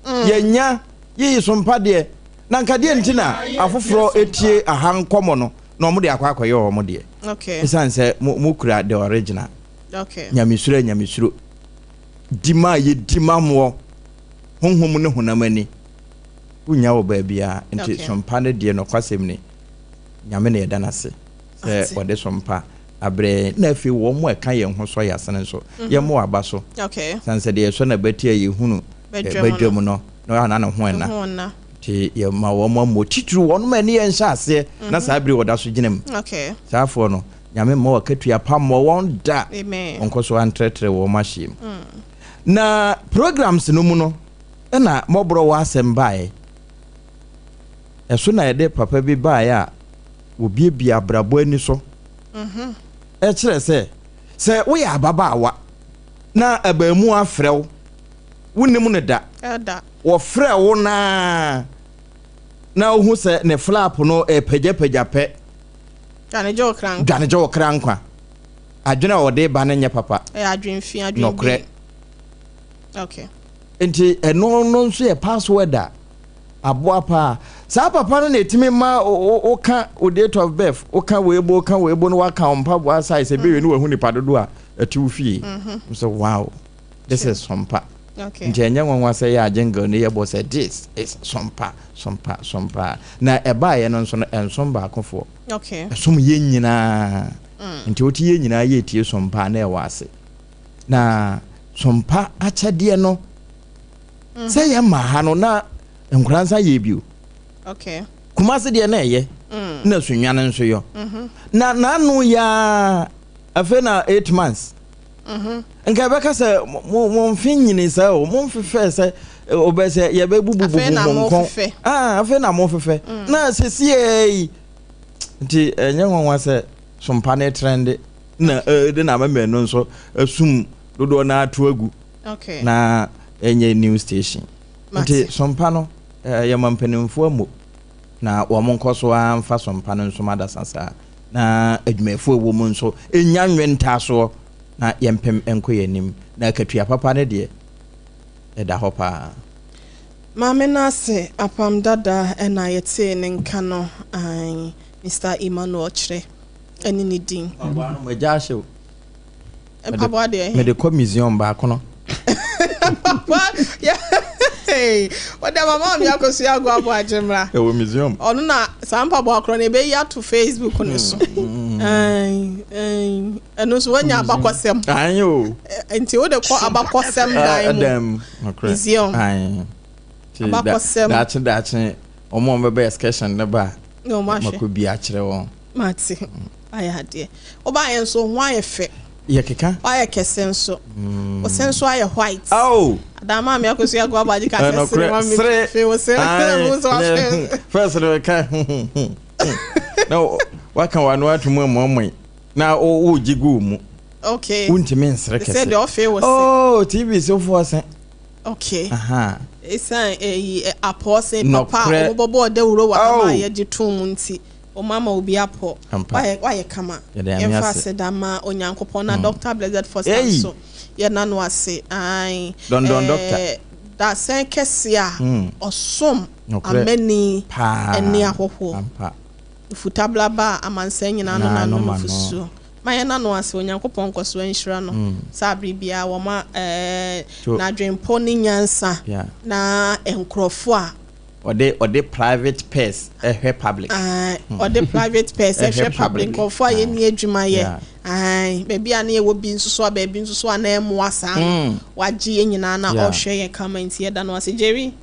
yɛnya yiyi so mpa deɛ, na nka deɛ nti na afoforɔ tie aha nkɔmmɔ no na wɔn de akɔ akɔyɛ wɔn deɛ. Ɛsiane sɛ mo mo kura the original. Nyamesuro a nyamesuro. Di ma a yɛdi ma moɔ, honhom ne honam ani. Wonnya wɔ baabiara. Nti sompa no deɛ nɔkwasɛm ni, Nyame na yɛda no ase sɛ ɔde sompa abrɛ yɛn. Na afei wɔn a ɛka yɛn ho sɔ yɛn asene nso, yɛmmɔ wɔn aba so. Sane sɛ deɛ yɛsɔ n'abati a yɛhunu badwam no, na ɔyɛ a na ne ho nna. Nti yɛma wɔn ammɔ, titiriw wɔn a ɛne yɛn hyɛ aseɛ na saa bere wɔda so gyina mu. Saa afoɔ no, Nyame mma wɔn akatua pa mmɔ wɔn da. Ɔnkɔ so antrɛtrɛ wɔn ahyeɛ mu. Na programs no mu no, ɛna mmɔborɔ wɔ asɛm baeɛ. Ɛso na yɛde papa bi baeɛ a wɔbiebie abrabɔ ani so. Ɛkyerɛ sɛ, sɛ woyɛ ababaawa na abaamuwa frɛ wo, wonnim no da, wɔfrɛ wo no ara na wohu sɛ ne flap no repagyapagya pɛ, dwane gye wo kra nkwa. Adwene a ɔde ba no nyɛ papa. Nokorɛ. Nti ɛno no nso yɛ password a aboa paa. Saa papa no na ɛtumi ma woka wo date of birth, woka wei bo, woka wei bo na waka wo mpaboa size, ɛbɛwie no wahu nipa dodoɔ a ɛte wo fie. Sɛ wow, this is sompa. Nti ɛnyɛ nwanwa sɛ yɛ a jingle no yɛbɔ sɛ this is sompa, sompa, sompa. Na ɛbaeɛ no nso no ɛnsom baakofoɔ. Ɛsom yɛn nyinaa. Nti wote yɛn nyinaa yɛretie sompa a na ɛwɔ ase. Na sompa akyɛdeɛ no sɛ yɛ ma ha no na nkora nsa yɛ bio. Kumase deɛ na ɛyɛ na Sunyani nso yɔ. Na n'ano yaa afei na 8 months. Nka ɛbɛka sɛ mo mo mfe nyini sɛ o mo mfefɛ sɛ ɔbɛ sɛ yɛbɛbubububu mo nkɔn. Ah afei na mo fefɛ. Na sɛsiɛ yi nti ɛnyɛ nwanwa sɛ sompa ne trende na ɛde na amammerɛ no nso asum dodoɔ no ato agu na ɛnyɛ new station. Nti sompa no yɛma mpanimfoɔ ammo na wɔn nkɔ so ara mfa sompa no nsom adasa saa na adwumayɛfoɔ ɛwɔ mu nso ɛnya nwentaasoɔ na yɛmpem nkɔ yɛn anim na akatua papa no deɛ ɛda hɔ paa. Maame no ase apam dada na yɛtee ne nka no ae Mister Emmanuel kyerɛ ɛne ne din. Mpaboa no magya ahyɛ o. Mpaboa deɛ he? Mede kɔ museum baako no. Mpaboa yɛ hey wɔde ama maame akosua ago aboagye mmra. Ɛwɔ museum. Ɔno na saa mpaboa korɔ no ebeyi ato Facebook no so. Ɛn ɛn ɛno nso wanya abakɔsɛm. Ayi o. Nti wode kɔ abakɔsɛm dan mu. Museum. Ayi. Abakɔsɛm. Daakye daakye wɔn a wɔbɛbɛ excursion no ba a. Na wɔn ahwɛ. Makɔ bi akyerɛ wɔn. Mate. Ayɛ adeɛ. Wobaeɛ nso wo ho ayɛ fɛ. Yɛkeka. Woayɛ kɛse nso. Wo se nso ayɛ white. Oh! Adaa maame Akosua Ago Aboagye ka sɛ sere ma me Sere. Fe wo se. Wo nso wafe. First no ka. Na waka w'ano ato mu amoamoe. Na wo gye gu mu. Okay. Wontumi nsere kɛse. Sɛ deɛ ɔfe wo se. Oh, TV sofoɔ se. Okay. Aha. Esan eyi apɔɔ se papa a wɔbɔbɔɔ dawuro wɔ ha ma yɛgye tom mu nti. Wɔn ama obi apɔ. Ampa. Wayɛ wayɛ kama. Yɛda Nyame Yɛmfa ase. aseda ma Onyankopɔn na Doctor Blessed Foster Ei! nso yɛna no ase. Ae. Dɔndɔn doctor. Ɛɛ dasɛn kɛseɛ a ɔsom Nokorɛ amani paa. ne ahɔhoɔ. Ampa. Mfutablaba a amansan nyinaa no Nyinaa n'ano nom ano. nufusuo. Ma yɛna no ase. Onyankopɔn nkɔso nhyira no sɛ abere biara wɔma ɛɛ To. n'adwenpɔ ne nyansa Yeah. na nkurɔfoɔ a Ɔde ɔde private purse hwɛ public. Ae, ɔde private purse hwɛ public. Nkurɔfoɔ a yɛnni adwuma yɛ. Ae, baabi a na yɛwɔ bi nso so a baabi nso so a na ɛmmoa saa no, wagye yɛn nyinaa na ɔhwɛ yɛn kama nti yɛda no ase. Jerry,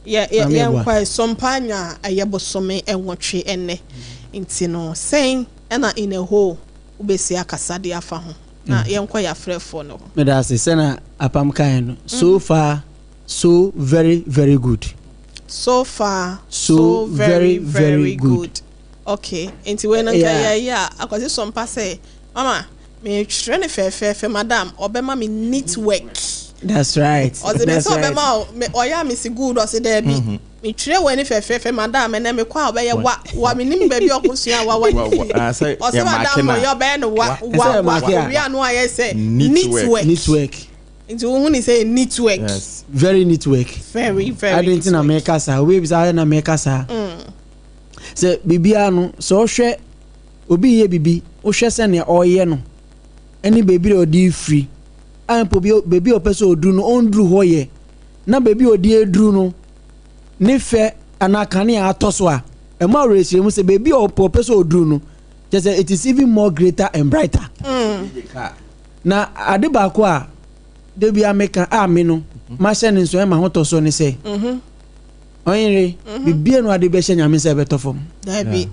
yɛ yɛ yɛnkɔ ɛ, Sompa anya ɛyɛ bosome nwɔtwe ɛnnɛ nti no sɛn ɛna in a whole wobɛsi akasa de afa ho na yɛnkɔ yɛn afrɛfoɔ no hɔ. Meda ase sɛnea Apam kaeɛ no, so far So very very good. So far so very very good. Okay, nti wei no nka yɛ yɛ a akwasi sɔmpa sɛ mama metwerɛ ne fɛfɛɛfɛ madam ɔbɛma me neat work. That's right. Ɔse me sɛ ɔbɛma o me ɔyɛ a mesi good ɔse daabi. Metwerɛ w'ani fɛfɛɛfɛ madam ɛnɛ mekɔ a ɔbɛyɛ wa wa menim baabi a ɔkɔsua wa wa ne fie Ah, sɛ ɔsɛ yɛ madam maake mo na. yɛ ɔbɛyɛ no wa wa Ɛsɛ yɛ wa maake a. owie ano ayɛ sɛ Neat neat work. work Neat work. Nti wohu ne sɛ neat work. Yes. Very neat work. Very very Adi neat nti na work. mɛka saa, obi bisa adɛn na mɛka saa. Sɛ biribiara no, sɛ ɔhwɛ obi yɛ biribi, wohwɛ sɛnea ɔreyɛ no ɛne baabi a ɔde firi, a mpo baabi a ɔpɛ sɛ ɔduru no ɔnduru hɔ yɛ, na baabi a ɔde aduru no ne fɛ anaa kanea atɔ so a, ɛma awerɛhyerɛmu sɛ baabi a ɔpɛ sɛ ɔduru no, kyerɛ sɛ it is even more greater and brighter. Na ade baako a da bi a meka a me no mahyɛ ne nso ɛma ho tɔ so ne sɛ, ɔyere, bibie no ade bɛhyɛ Nyame nsa ɛbɛtɔ fam. Dabi.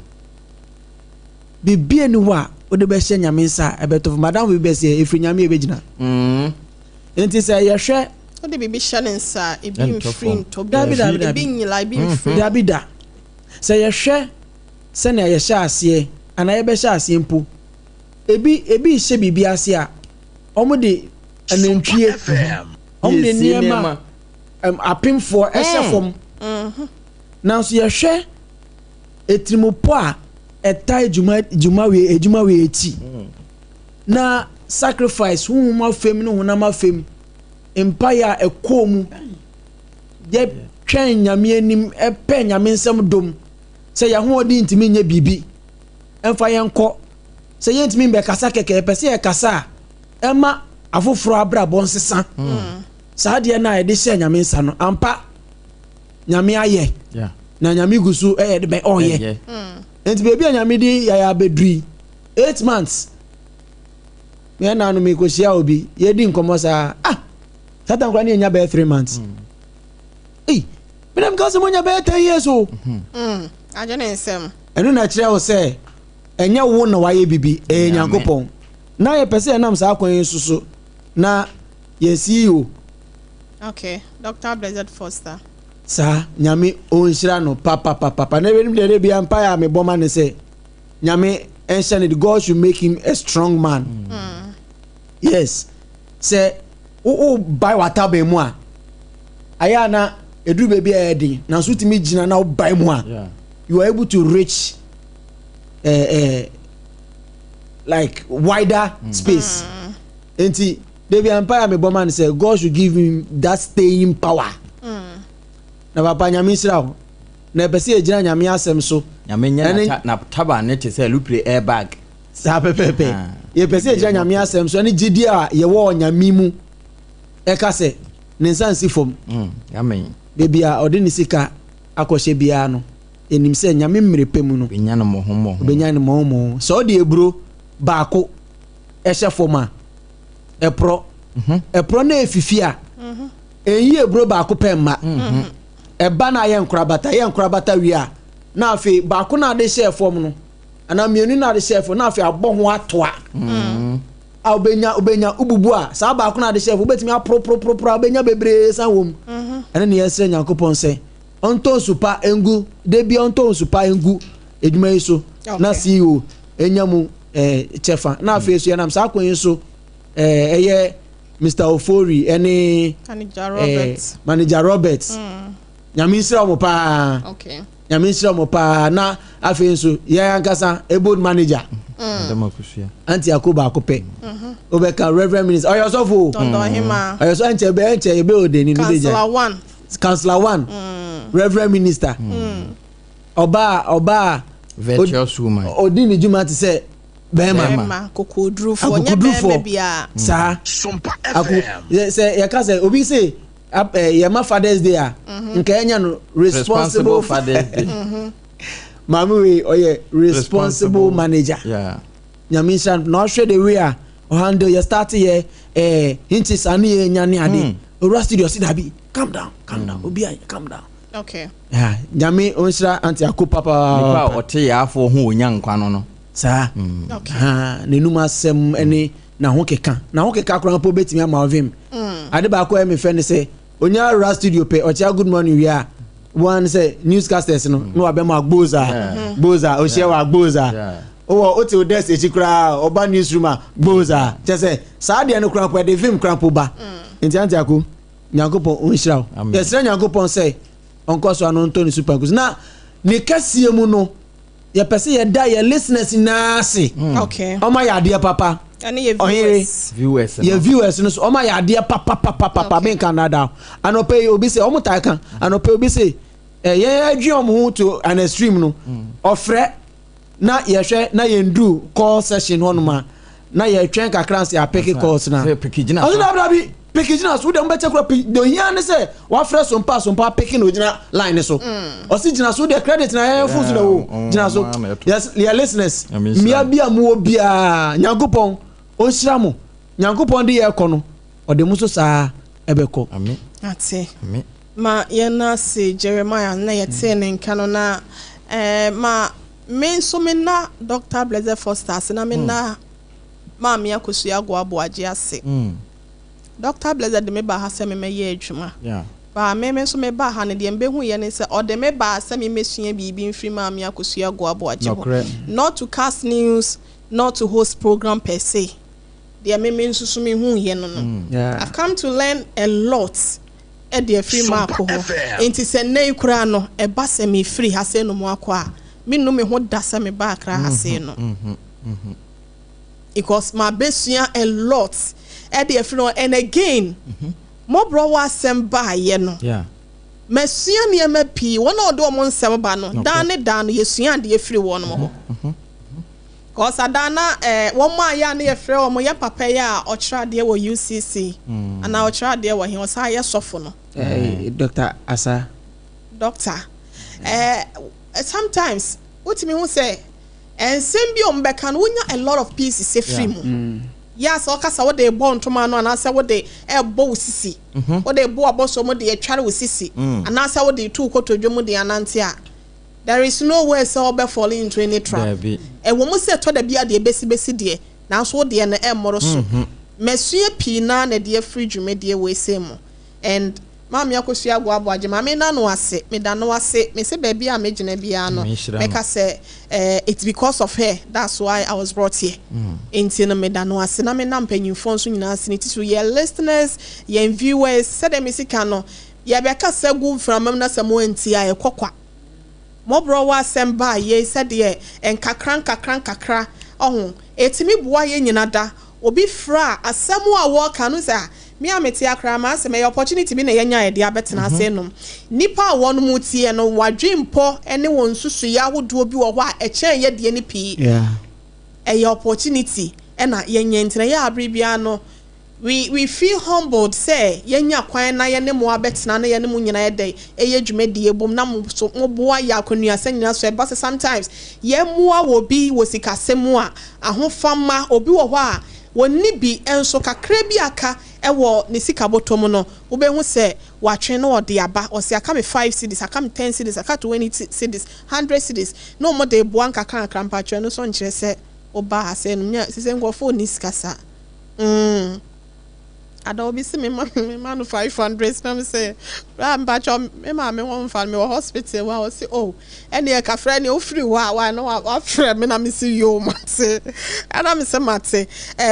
Bibie ni hɔ a wode bɛhyɛ Nyame nsa a ɛbɛtɔ fam. Madam bi bɛsɛ ɛfiri Nyame ɛbɛgyina. Nti sɛ yɛhwɛ wode biribi hyɛ ne nsa a ebi Ɛntɔ mfiri fam. ntɔ bi Dabi, dabi, ebi dabi. nyila ebi mfiri. Dabi da. Sɛ yɛhwɛ sɛnea yɛhyɛ aseɛ anaa yɛbɛhyɛ aseɛ mpo, ebi ebi hyɛ biribi ase a wɔn de anantwie, wɔn de Yɛsie nneɛma apemfoɔ ɛhyɛ fam. Nanso yɛhwɛ etirimopɔ a ɛtae dwuma dwuma wei adwuma wei akyi na sacrifice honhom afam ne honam afam mpaeɛ a ɛkɔɔ mu, yɛtwɛn Nyame anim ɛpɛ Nyame nsɛm dom sɛ yɛn ahoɔden ntumi nyɛ biribi ɛmfa yɛn kɔ, sɛ yɛntumi mbɛkasa kɛkɛ, yɛpɛ sɛ yɛkasa a ɛma afoforɔ abrabɔ nsesa. Saa adeɛ no a yɛde hyɛ Nyame nsa no, ampa Nyame ayɛ. Na Nyame gu so ɛyɛ de bɛn ɔyɛ. Nti baabi a Nyame de yɛayɛ abɛduru yi, 8 months yɛn na no mekɔhyia obi, yɛdi nkɔmmɔ saa, Satan koraa ne yɛnya bɛyɛ 3 months. Ei, menam ka sɛ monya bɛyɛ 10 years o. Agye ne nsɛm. Ɛno na ɛkyerɛ wo sɛ ɛnyɛ wo na wayɛ bibi, ɛyɛ Nyame. Nyankopɔn. Na yɛpɛ sɛ yɛnam saa kwan yi so so na yɛn CEO. Okay, Dr. Blessed Foster. Saa, Nyame ɔnhyira no papapapapa. Na ebinom deɛ de bia mpaeɛ a mebɔ ma ne sɛ Nyame ɛnhyɛ no, God should make him a strong man. Yes. Sɛ wo bae w'ataban mu a, ayɛ a na ɛduru baabi a ɛyɛ den, nanso wotumi gyina na wobae mu a, you are able to reach like wider space. Nti David mpaeɛ a mebɔ ma no sɛ God should give him that staying power. Na papa Nyame nhyira wo. Na ɛpɛ sɛ yɛgyina Nyame asɛm so. Nyame nyɛ Ɛne n'ataba ne te sɛ lupre airbag. Saa pɛpɛɛpɛ. Yɛpɛ sɛ yɛgyina Bebree Nyame asɛm so ɛne gyidie a yɛwɔ wɔ Nyame mu. Ɛka sɛ ne nsa nsi fam. Amen. Baabi a ɔde ne sika akɔhyɛ biara no, yɛnim sɛ Nyame mmerɛ pɛ mu no, Obɛnya no mmɔho mmɔho. Obɛnya no mmɔho mmɔho. Sɛ ɔde eburo baako ɛhyɛ fam a, ɛporɔ. Ɛporɔ na efifi a, ɛnyi eburo baako pɛ mma. Ɛba na ayɛ nkorabata, ɛyɛ nkorabata wie a, na afei baako na ade hyɛɛ fam no, anaa mmienu na ade hyɛɛ fam, na afei abɔ ho atoa. A wobɛnya, wobubu a, saa baako na ade hyɛɛ fam, wobɛtumi aporoporoporoporo a wobɛnya bebree san wɔ mu. Ɛno ne yɛsrɛ Nyankopɔn sɛ, ɔntɔ nsu pa ngu, da bia ɔntɔ nsu pa ngu adwuma yi so, na CEO enya mu kyɛfa. Na afei so yɛnam saa kwan yi so, ɛyɛ Mr. Ofori ɛne Manager Robert. Manager Robert. Nyame nhyira wɔn paa. Nyame nhyira wɔn paa. Na afei nso yɛn ankasa ebold manager. Madam Akosua. Auntie Ako baako pɛ. Wobɛka Reverend Minister. Ɔyɛ ɔsɔfo o. Dɔndɔn hema. Ɔyɛ ɔsɔfo ɛnkyɛ bɛ ɛnkyɛ ebe odeni no de gya. Councillor 1. Councillor 1. Reverend Minister. Ɔbaa ɔbaa. Virtuous woman. Odi ne dwuma te sɛ bɛrima. Bɛrima kokodurufo. Nyɛ Akokodurufo. bɛrima bia. Saa. Ako sɛ yɛka sɛ obi se yɛma Father's Day a, nka yɛnya no responsible Responsible Father's Day. Maame wei ɔyɛ responsible manager. Nyame nhyira no. Na ɔhwɛ the way a ɔhandle yɛ start yɛ hinches ano yɛ nya ne ade. Owura studio ɔsi dabi, calm down, calm down. Obi a calm down. Nyame ɔnhyira Auntie Ako papa. Nipa a ɔte yaafo ho onya nkwa no no. Saa. N'enum asɛm ne n'ahokeka. N'ahokeka koraa mpo betumi ama ɔvim. Ade baako a ɛyɛ me fɛ ne sɛ onya wura studio pɛ ɔkyea good morning wie a, wɔn sɛ newscasters no na wabɛma gboza gboza ohyia wa gboza. Wowɔ wote wo desk akyi koraa ɔba newsroom a gboza. Kyɛ sɛ saa deɛ no koraa mpo ɛde vim koraa mpo ba. Nti Auntie Ako, Nyankopɔn ɔnhyira wo. Amen. Yɛsrɛ Nyankopɔn sɛ Ɔnkɔ so ano ntɔ ne super nkusi. Na ne kɛseɛ mu no, yɛpɛ sɛ yɛda yɛ listeners nyinaa ase. Ɔma yɛ adeɛ papa. Ɛne yɛ Ɔhene. viewers. Viewers no. Yɛ viewers no so ɔma yɛ adeɛ papapapapa. Menka nada. Anɔpɛ yi obi sɛ ɔmo taa ka anɔpɛ obi sɛ yɛn adwene ɔmo ho to an extreme no, ɔfrɛ na yɛhwɛ na yɛn du call session hɔnom a, na yɛtwɛn kakra nse apick calls na Sɛ pick gyina ɔsɛ so. Dabi dabi, pick gyina so wode mbɛkyɛ kora pick de ohia ne sɛ wafrɛ so mpa so mpa pick na ogyina line ne so. Ɔsi gyina so deɛ, credit na yɛn fo so na wo gyina so. Yes, yɛ listeners, Nyame nhyira mmea mo. bi a mowɔ biara, Nyankopɔn ɔnhyira mo. Nyankopɔn de yɛ kɔ no, ɔde mo so saa ɛbɛkɔ. Amen. Ate. Amen. Ma yɛn ase Jeremiah na yɛtee ne nka no na ma me nso me na Dr. Blessed Foster ase na me na Maame Akosua Agoaboagye ase. Dr. Blessed de me ba ha sɛ memɛyɛ adwuma. Baa me nso me ba ha no, deɛ mbɛhu yɛ ne sɛ ɔde me baa sɛ memɛsua biribi mfiri Maame Akosua Agoaboagye hɔ. Not to cast news, not to host program per se. Deɛ me nso so mehu yɛ no. I've come to learn a lot ɛde afiri maako hɔ. Nti sɛ nnɛ yi koraa no, ɛba sɛ mefiri ha sɛ no mu akɔ a, mennu me ho da sɛ meba Akra ha sei no. Because mabɛsua a lot ɛde afiri no. And again, mmɔborɔ wɔ asɛm baayɛ no. Masua nneɛma pii. Wɔn a ɔde wɔn nsɛm ba no, daa ne daa no, yɛsua adeɛ firi wɔn hɔ. Cause adaa na wɔn a yɛ a ne yɛfrɛ wɔn yɛ papa yi a ɔkyerɛ adeɛ wɔ UCC anaa ɔkyerɛ adeɛ wɔ he, ɔsan yɛ sɔfo no. Dr. Asa. Doctor. Sometimes wotumi hu sɛ nsɛm bi a wɔn bɛka no, wonya a lot of pieces efiri mu. Yɛ a sɛ ɔkasa, wode bɔ ntoma no anaasɛ wode ɛbɔ wo sisi, wode bɔ abɔsɔ mu de atware wo sisi anaasɛ wode tu kotodwe mu de anante a, there is no way sɛ ɔbɛ fall into any trap. Dabi. Ɛwɔ mu sɛ ɛtɔ da bi a deɛ bɛsi bɛsi deɛ, nanso wo deɛ no ɛmmoro so. Masua pii naa na ɛde afiri dwumadie wɔ ese mu. And Maame Akosua Agoaboagye, maame na no ase, meda no ase. Mese baabi a megyina biara no, Nyame nhyira no. mɛka sɛ it's because of her, that's why I was brought here. Nti no meda no ase na menam mpanyimfoɔ nso nyinaa ase, ne titiri yɛn listeners, yɛn viewers. Sɛdeɛ mesi ka no, yɛbɛkasa gu mframa mu na sɛ mo antie a, ɛkɔ kwa. Mmɔborɔ wɔ asɛm baa yei sɛdeɛ nkakra nkakra nkakra ɔho ɛtumi boa yɛn nyina da obi fra a, asɛm a wɔreka no sɛ a me a mete akra ma asɛm ɛyɛ opportunity bi na yɛnya yɛde abɛtena ase nom. Nipa a wɔn mu tie no, wadwe mpɔ ne wɔn nsusuiɛ ahodoɔ bi wɔ hɔ a ɛkyɛn yɛ deɛ no pii. Ɛyɛ opportunity ɛna yɛnyɛ ntina yɛ abere biara no, we feel humbled sɛ yɛnya kwan na yɛne mo abɛtena na yɛne mo nyinaa yɛ dɛ ɛyɛ dwumadie bom na mo so mo boa yɛ akɔnuasɛ nyinaa so. Ɛba sɛ sometimes yɛmmoa wɔ bi wɔ sikasɛm mu a, ahofama obi wɔ hɔ a wɔnni bi nso kakra bi aka ɛwɔ ne sika bɔtɔ mu no, wobɛhu sɛ watwe na ɔde aba, ɔsi aka me 5 cedis, aka me 10 cedis, aka 20 cedis, 100 cedis, na wɔn de boa nkakra nkakra. Mpatwɛ no so nkyerɛ sɛ ɔbaa asɛ no nya sisɛ nkurɔfoɔ ni sika saa. Ada obi si me ma no 500 na me sɛ bra, mpatwɛ me maame wɔn mfa no, me wɔ hospital hɔ a, ɔsi oh, ɛne ɛkafrɛ ne ofiri hɔ a wa na wafrɛ me na me si yoo, mate, ɛna me sɛ mate.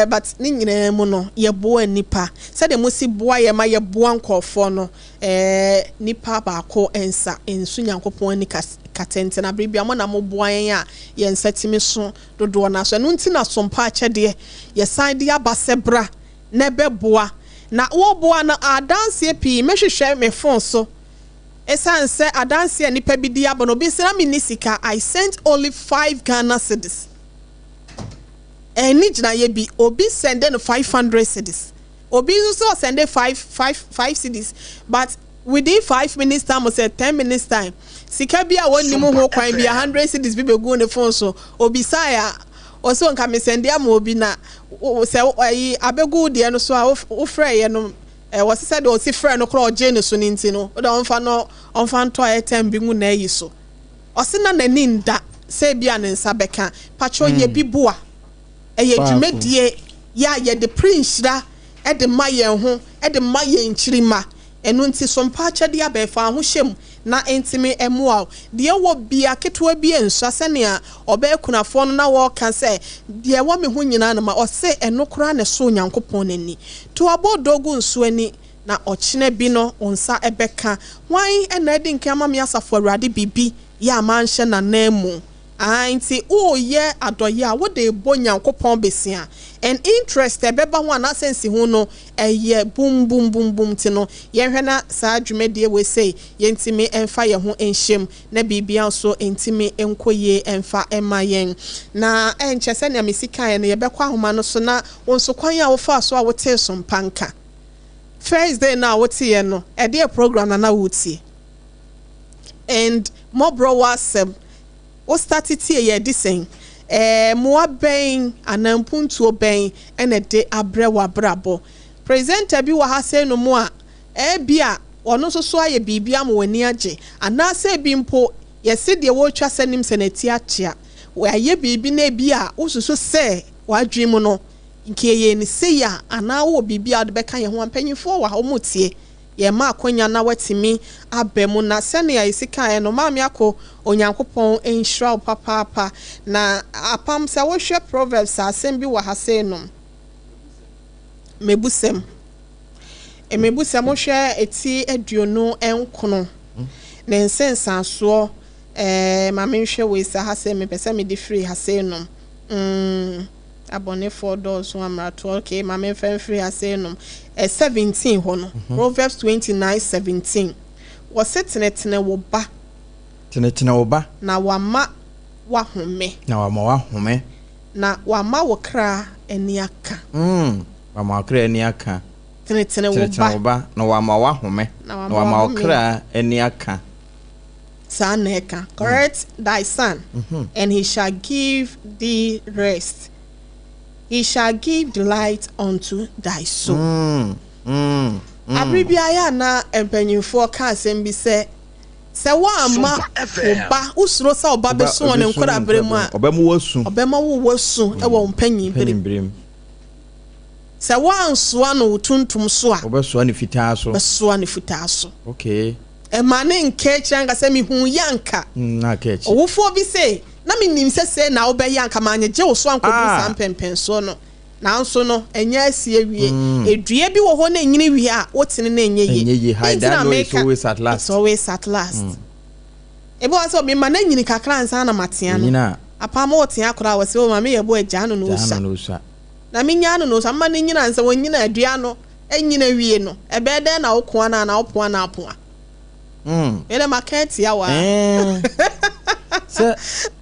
But ne nyinaa mu no, yɛboa nipa sɛdeɛ mo si boa yɛ ma yɛboa nkɔɔfoɔ no. Nipa baako nsa nsu Nyankopɔn ani katɛntɛn abere bi a mo na mo boa yɛn a yɛn nsa tumi so dodoɔ na so. Ɛno nti na sompa akyɛdeɛ yɛsan de aba sɛ bra na ɛbɛboa na wɔboa no. Adanseɛ pii mɛhwehwɛ me phone so, ɛsiane sɛ adanseɛ a nipa bi di aba no, obi sɛ na menni sika, I sent only 5 Ghana cedis. Ɛni gyinaeɛ bi, obi send no 500 cedis, obi nso sɛ ɔsend 5 5 5 cedis, but within 5 minutes time or say 10 minutes time, sika bi a wɔnnim ho kwan bi a 100 cedis bi bɛgu ne phone so. Obisae a, ɔsɛ nka me send ama obi na sɛ ɛyi abɛgu deɛ no so a wofrɛ yɛ no, wɔsi sɛ deɛ ɔsi frɛ no koraa ɔgye ne so ne nti no, wode ɔmfa no ɔmfa ntɔ airtime bi ngu n'ayi so. Ɔsi na n'ani nda sɛ ebi a ne nsa bɛka. Patro, yɛ bi boa, ɛyɛ dwumadie yɛ a yɛde pere nhyira ɛde ma yɛn ho, ɛde ma yɛn nkyirima. Ɛno nti sompa akyɛdeɛ abɛɛfa ahohyɛ mu na ntumi mmoa wo. Deɛ wɔ bia ketewa bi nsua sɛnea ɔbɛyɛ kunafoɔ no na wɔreka sɛ deɛ ɛwɔ me ho nyinaa no ma ɔse ɛno koraa na ɛso Onyankopɔn n'ani to abɔ dɔ gu nsuo ani. Na ɔkyena bi no wo nsa bɛka. Hwan na adi nkan ama me asafo Awurade biribi yɛ a manhyɛ n'ananmu? Aane, nti woreyɛ adɔeɛ a, wode rebɔ Nyankopɔn besia. And interest a ɛbɛba ho anaasɛ nsiho no, ɛyɛ bum bum bum bum. Nti no, yɛnhwɛ na saa dwumadie wei sei, yɛntumi mfa yɛn ho nhyɛ mu, na biribiara nso ntumi nkɔ yie mfa mma yɛn. Na ɛnkyɛ sɛnea mesi kaeɛ no, yɛbɛkɔ ahoma no so na wo nso kwan a wofaa so a wotee so mpa nka. First day no a woteeɛ no, ɛdeɛ program na na woretie? And mmɔborɔ wɔ asɛm, wo start tie yɛ ɛde sɛn? Ɛɛ mmoa bɛn anaa mpuntuo bɛn na ɛde abrɛ w'abrabɔ? Presenter bi wɔ ha sei nom a, ɛbia ɔno nso so ayɛ biribi ama w'ani agye, anaasɛ ebi mpo yɛse deɛ wɔretwa sɛ nim sɛ n'ati akyea, wayɛ biribi na ebia wosusu sɛ w'adwene mu no Nka yɛyɛɛ no sei a, anaa wowɔ biribi a wode bɛka yɛn ho a, mpanyimfoɔ wɔ ha, wɔretie. Yɛrema akwanya na woatumi aba mu. Na sɛnea yɛsi kaeɛ no, Maame Ako, Onyankopɔn nhyira wo papaapa. Na apam, sɛ wohwɛ Proverbs a, asɛm bi wɔ ha sei nom. Mmebusɛm. Mmebusɛm, wohwɛ ti 29, ne nsensansoɔ, ɛɛ, ma menhwɛ wei sɛ ha sei, mepɛ sɛ mede firi ha sei nom. Mm. Abɔnefoɔ dɔɔso amratoɔ okay ma memfa mfiri ha sei nom ɛ 17 hɔ no Proverbs 29 17 wɔse tenetene wo ba. Tenetene wo ba. Na wama wahome. Na wama wahome. Na wama wo kra ani aka. Mm, wama wo kra ani aka. Tenetene wo ba. Tenetene wo ba na wama wahome. Na Na wama wo kra ani aka. Saa na ɛka, Correct thy son, and he shall give thee rest, he shall give delight unto thy soul. Abere biara yɛ a na mpanyimfoɔ ka asɛm bi sɛ, sɛ woamma wo ba, wosuro sɛ wo ba bɛsu wɔ ne nkwadaa-bere mu a, ɔbɛma wo wasu wɔ wo mpanyin bere mu. Sɛ woansoa no wo tuntum so a, wobɛsoa no fitaa so. Wobɛsoa no fitaa so. Okay. Ɛma ne nka akyiri anka sɛ mehuu yɛ anka. Na aka akyi. Ɔwofoɔ bi se, Na menim sɛ sei na wobɛyɛ anka manyegye wo so ankɔduru saa mpɛnpɛnsoɔ no. Nanso no, ɛnyɛ asi awie. Dua bi wɔ hɔ na ɛnyini wie a, wotene na ɛnyɛ yie. Ɛnyɛ yie. Dɛn High nti na that no is meka always at last. It's always at last. Ebi wɔ hɔ sɛ mema no anyini kakra ansa na matea no. Ɛnyini a. Apam wotea koraa a, wɔse o maame yɛ bo a gyaa no na Gyaa ɔsua. no na ɔsua. Na menyaa no na ɔsua. Mema no nyini ansa, ɔnyini a dua no Enyin awie no, ɛbɛyɛ dɛn na wo koa no anaa wo poa no apoa? Wei dɛ maka atia wo ara. Sɛ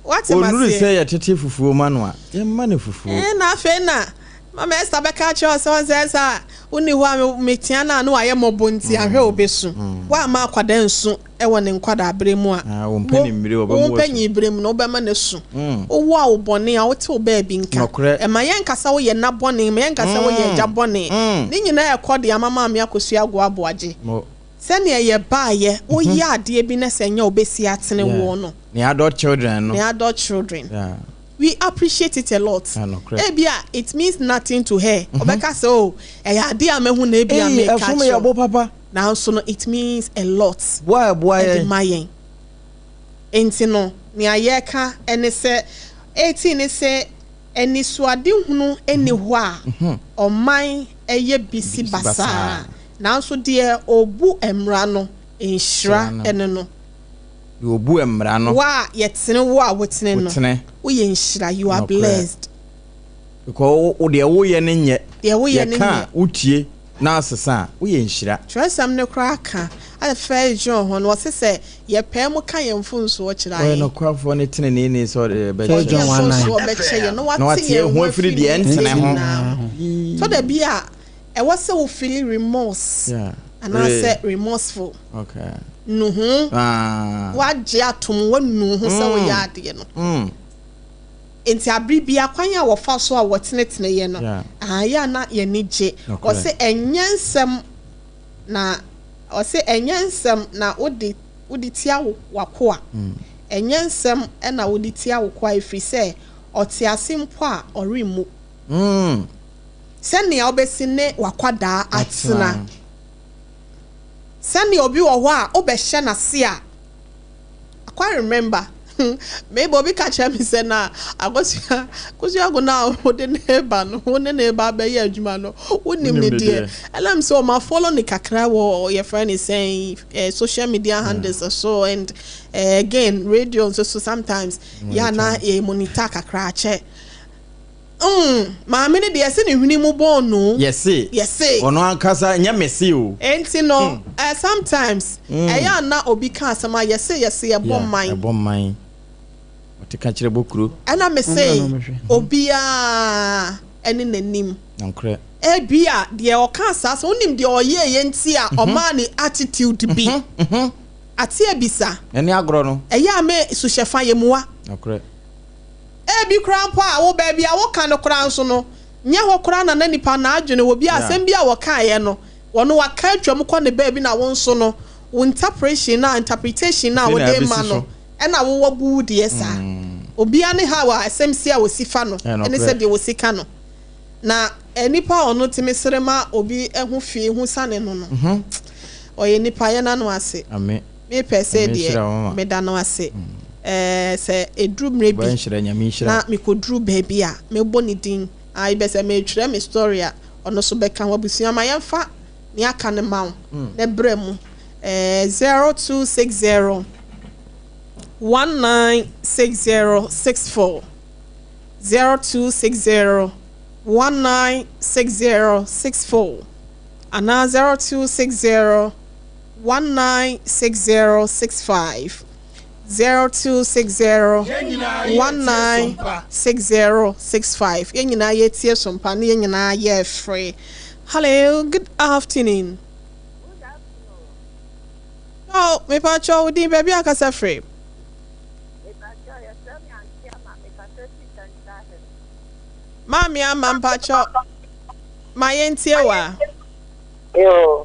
Wate ɔnuru maseɛ? sɛ yɛtete fufuo ma no a, yɛmma no fufuo. Ɛɛ, na afei na Mama Esther bɛka akyerɛ wo sɛ ɔn sɛ sɛ a wonni hɔ a metea no a na wayɛ mmɔbɔ nti ahwɛ a ɔbɛsu. Woamma akwadaa ansu wɔ ne nkwadaaberɛ mu a, Ah, wo mpaninbere wo ɔbɛma wasu. mpaninberɛ mu no wobɛma no asu. Wowo a wo bɔne a wote wo baabi nka. Nɔkorɛ. Ɛma yɛnka sɛ woyɛ nna bɔne, ma yɛnka sɛ woyɛ agya bɔne. Ne nyinaa ɛkɔ de ama Maame Akosua Agoa Aboagye. Mo. Sɛdeɛ yɛbaeɛ, woyɛ adeɛ bi na sɛ ɛnyɛ a wobɛsi atene woɔ no. Ne adult children no. Ne adult children. Yeah. We appreciate it a lot. Ah, nokorɛ. Ebia it means nothing to her. Ɔbɛka sɛ oh, ɛyɛ adeɛ a mahu na ebia Ei, meka ɛsom akyerɛ yɛ wo. bo papa. Nanso no it means a lot Boa a ɛboa de yɛn. ma yɛn. Enti no, nea yɛreka ne sɛ, 18 ne sɛ anisoadehunu nni hɔ a, ɔman yɛ bisi basaa, nanso deɛ ɔbu mmara no, nhyira ne no. Deɛ ɔbu mmara no. Wo a yɛtene wo a wotene no, woyɛ nhyira, you are blessed. Because wo deɛ woyɛ no nyɛ. Deɛ woyɛ no nyɛ. Yɛka a wotie. Na asesa a, woyɛ nhyira. Twerɛsɛm no koraa ka, First John hɔ no, ɔse sɛ yɛpae mu ka yɛn mfomsoɔ kyerɛ a, Ɔyɛ nokwafoɔ ne teneneeni sɛ ɔde bɛkyɛ Ɔde yɛn. yɛn mfomsoɔ bɛkyɛ yɛn na wate yɛn ho afiri deɛ ɛntene ho. Tɔ da bi a, ɛwɔ sɛ wo feeli remorse anaasɛ remorseful. Nuhu, woagye atom, woanu wo ho sɛ woyɛ adeɛ no. Enti abere biara kwan a wɔfa so a wɔtenetene yɛn no, ɛyɛ a na yɛn ani gye. Ɔse ɛnyɛ nsɛm na ɔse ɛnyɛ nsɛm na wode wode tia wo w'akoa. Ɛnyɛ nsɛm na wode tia wo koa ɛfiri sɛ ɔte ase mpo a ɔremmu. Sɛnea wobɛsi ne w'akwadaa atena. Sɛnea obi wɔ hɔ a wobɛhyɛ n'ase a, I quite remember. Maybe obi ka kyerɛ me sɛ na Akosua Akosua ko no a wode ne ba no, wo ne ne ba bɛyɛ adwuma no, wonim ne deɛ. Ɛnam sɛ ɔma follow ne kakra wɔ yɛfrɛ ne sɛn eh, social media handles so and eh, again radio nso so sometimes yɛ ana yɛ monitor kakra akyɛ. Maame no deɛ yɛse ne hwene mu bɔn no. Yɛse. Yɛse. Ɔno ankasa nyɛ mese o. Enti no eh, sometimes ɛyɛ a na obi ka asɛm a yɛse yɛse yɛbɔ man. Yeah, ɛbɔ man. Ɔte ka kyerɛ bɔ kuro. Ɛna mese obiara ɛne n'anim. Nokorɛ. Ebia deɛ ɔkaa saa asɛm wonim deɛ ɔyɛeɛ nti a ɔmaa ne attitude bi. Ate abisa. Ɛne agorɔ no. Ɛyɛ a me suhyɛfa yɛ mua. Nokorɛ. Ebi koraa mpo a, wo baabi a woka no koraa nso no, nyɛ hɔ koraa na na nipa no adwene wɔ. Bi a asɛm bi a wɔkaeɛ no, ɔno waka atwam kɔ ne baabi na wo nso no, wo interpretion no a, interpretation no a wode rema no, ɛna wowɔ bu wo deɛ saa. Obiara ne how a asɛm si a wɔsi fa no ne sɛdeɛ wɔsi ka no. Na nipa a ɔno tumi sere ma obi ho fi ho sane no no, ɔyɛ nipa, yɛnna no ase. Me pɛ sɛ deɛ meda no ase. Ɛɛ sɛ ɛduru mmerɛ bi na mekɔduru baabi a, mɛbɔ ne din. Ae bɛ sɛ meretwerɛ me story a, ɔno nso bɛka ho. Abusua ma yɛmfa nea aka no ma wo na brɛ mu. Ɛɛ 0260 196064 0260 196064 anaa 0260 196065 0260 196065 Yɛn nyinaa yɛtie sompa ne yɛn nyinaa yɛfrɛ. Hello, good afternoon. Good afternoon. Oh, mepakyɛ wo din baabi akasa firi. Mepakyɛ yɛfrɛ me Auntie Ama mekasa fi Central Hill. Maame Ama mpakyɛ ma yɛntie wa. Yoo.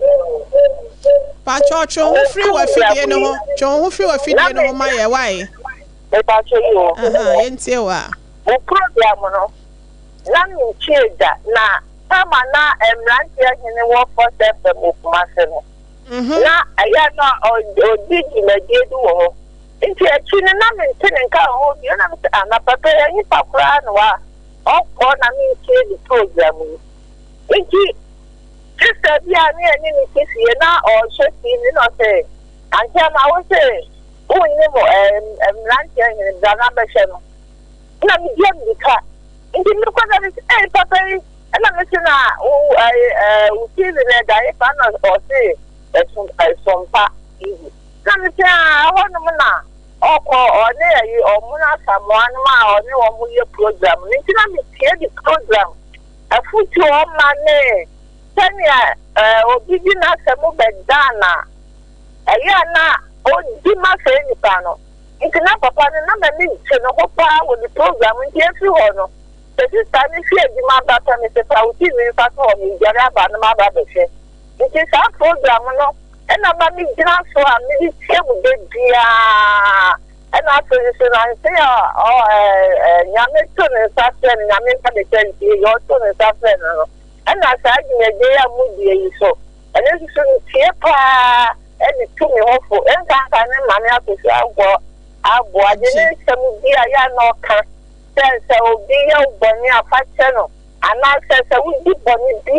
Pakyɛw twe wo ho firi w'afidie no ho twe wo ho firi w'afidie no ho ma yɛ wae. Mepakyɛw yi o. Aha yɛntie wo a. Wo program no na mentie da na time a na mmeranteɛ hene wɔ Force FM wɔ Kumasi no na ɛyɛ na ɔdi dwumadie bi wɔ hɔ nti akyi no na mente ne nka wɔ hɔ bio na mese ah na papa yi ɛhefa koraa na wa ɔkɔ na mentie ne program yi nti Sister bi a ne yɛne no te fie na ɔrehwɛ TV na ɔse, Auntie Ama, wo se wonnim mmeranteɛ hene, bra na bɛhwɛ no. Na medi amirika. Nti mekɔ na mese, ei papa yi, ɛna mese na wo wo TV no ɛda he fa na ɔse Ɛsompa TV. Na mese, ah, ɛhɔnom na ɔkɔ ɔne ɛyi ɔmono Asamoah nom a ɔne wɔn yɛ program no. Nti na metie de program. Afotu a ɔma ne sɛnea obi de n'asɛm bɛdan no a, ɛyɛ a na odi ma saa nipa no. Nti na papa no, na m'ani gye ne ho paa wɔ ne program nti efi hɔ no, sɛ sista no fi adwuma ba pɛ, mese fa wo TV no fa to hɔ, meredware aba na maba abɛhwɛ. Nti saa program no na ma migyina so a mede tie mu da biara. Ɛna afei nso nansa yi a ɔ ɛɛ Nyame to ne nsa frɛ no, Nyame nsa bɛtwa ntie yi, ɔto ne nsa frɛ no no, ɛna saa dwumadie yi a modie yi so, ɛno nso so metie paa ɛde tu me ho fo, ɛnkanka ne Maame Akosua Agɔ Aboagye ne nsɛm bi a yɛ a na ɔka sɛ sɛ obi yɛ wo bɔne a fa kyɛ no, anaasɛ sɛ wodi bɔne bi a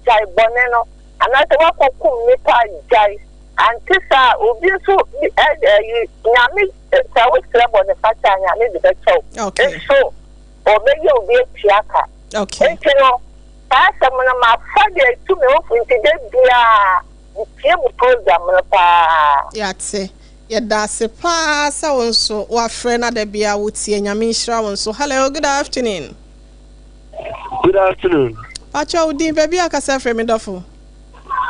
gyae bɔne no, anaasɛ woakɔkum nipa a gyae. Ante saa a, obi nso ɛyi Nyame sɛ wo srɛ bɔne fakyɛ a Nyame de bɛkyɛ wo. Okay. Nso ɔbɛyɛ obi atua ka. Okay. Nti no saa asɛm no mafa de atu me ho fo nti da biara metie mo program no paa. Yɛate. Yɛda ase paa sɛ wo nso woafrɛ na da biara wotie. Nyame nhyira wo nso. Hello, good afternoon. Good afternoon. Pakyɛ wo din, baabi a kasa firi me dɔfo.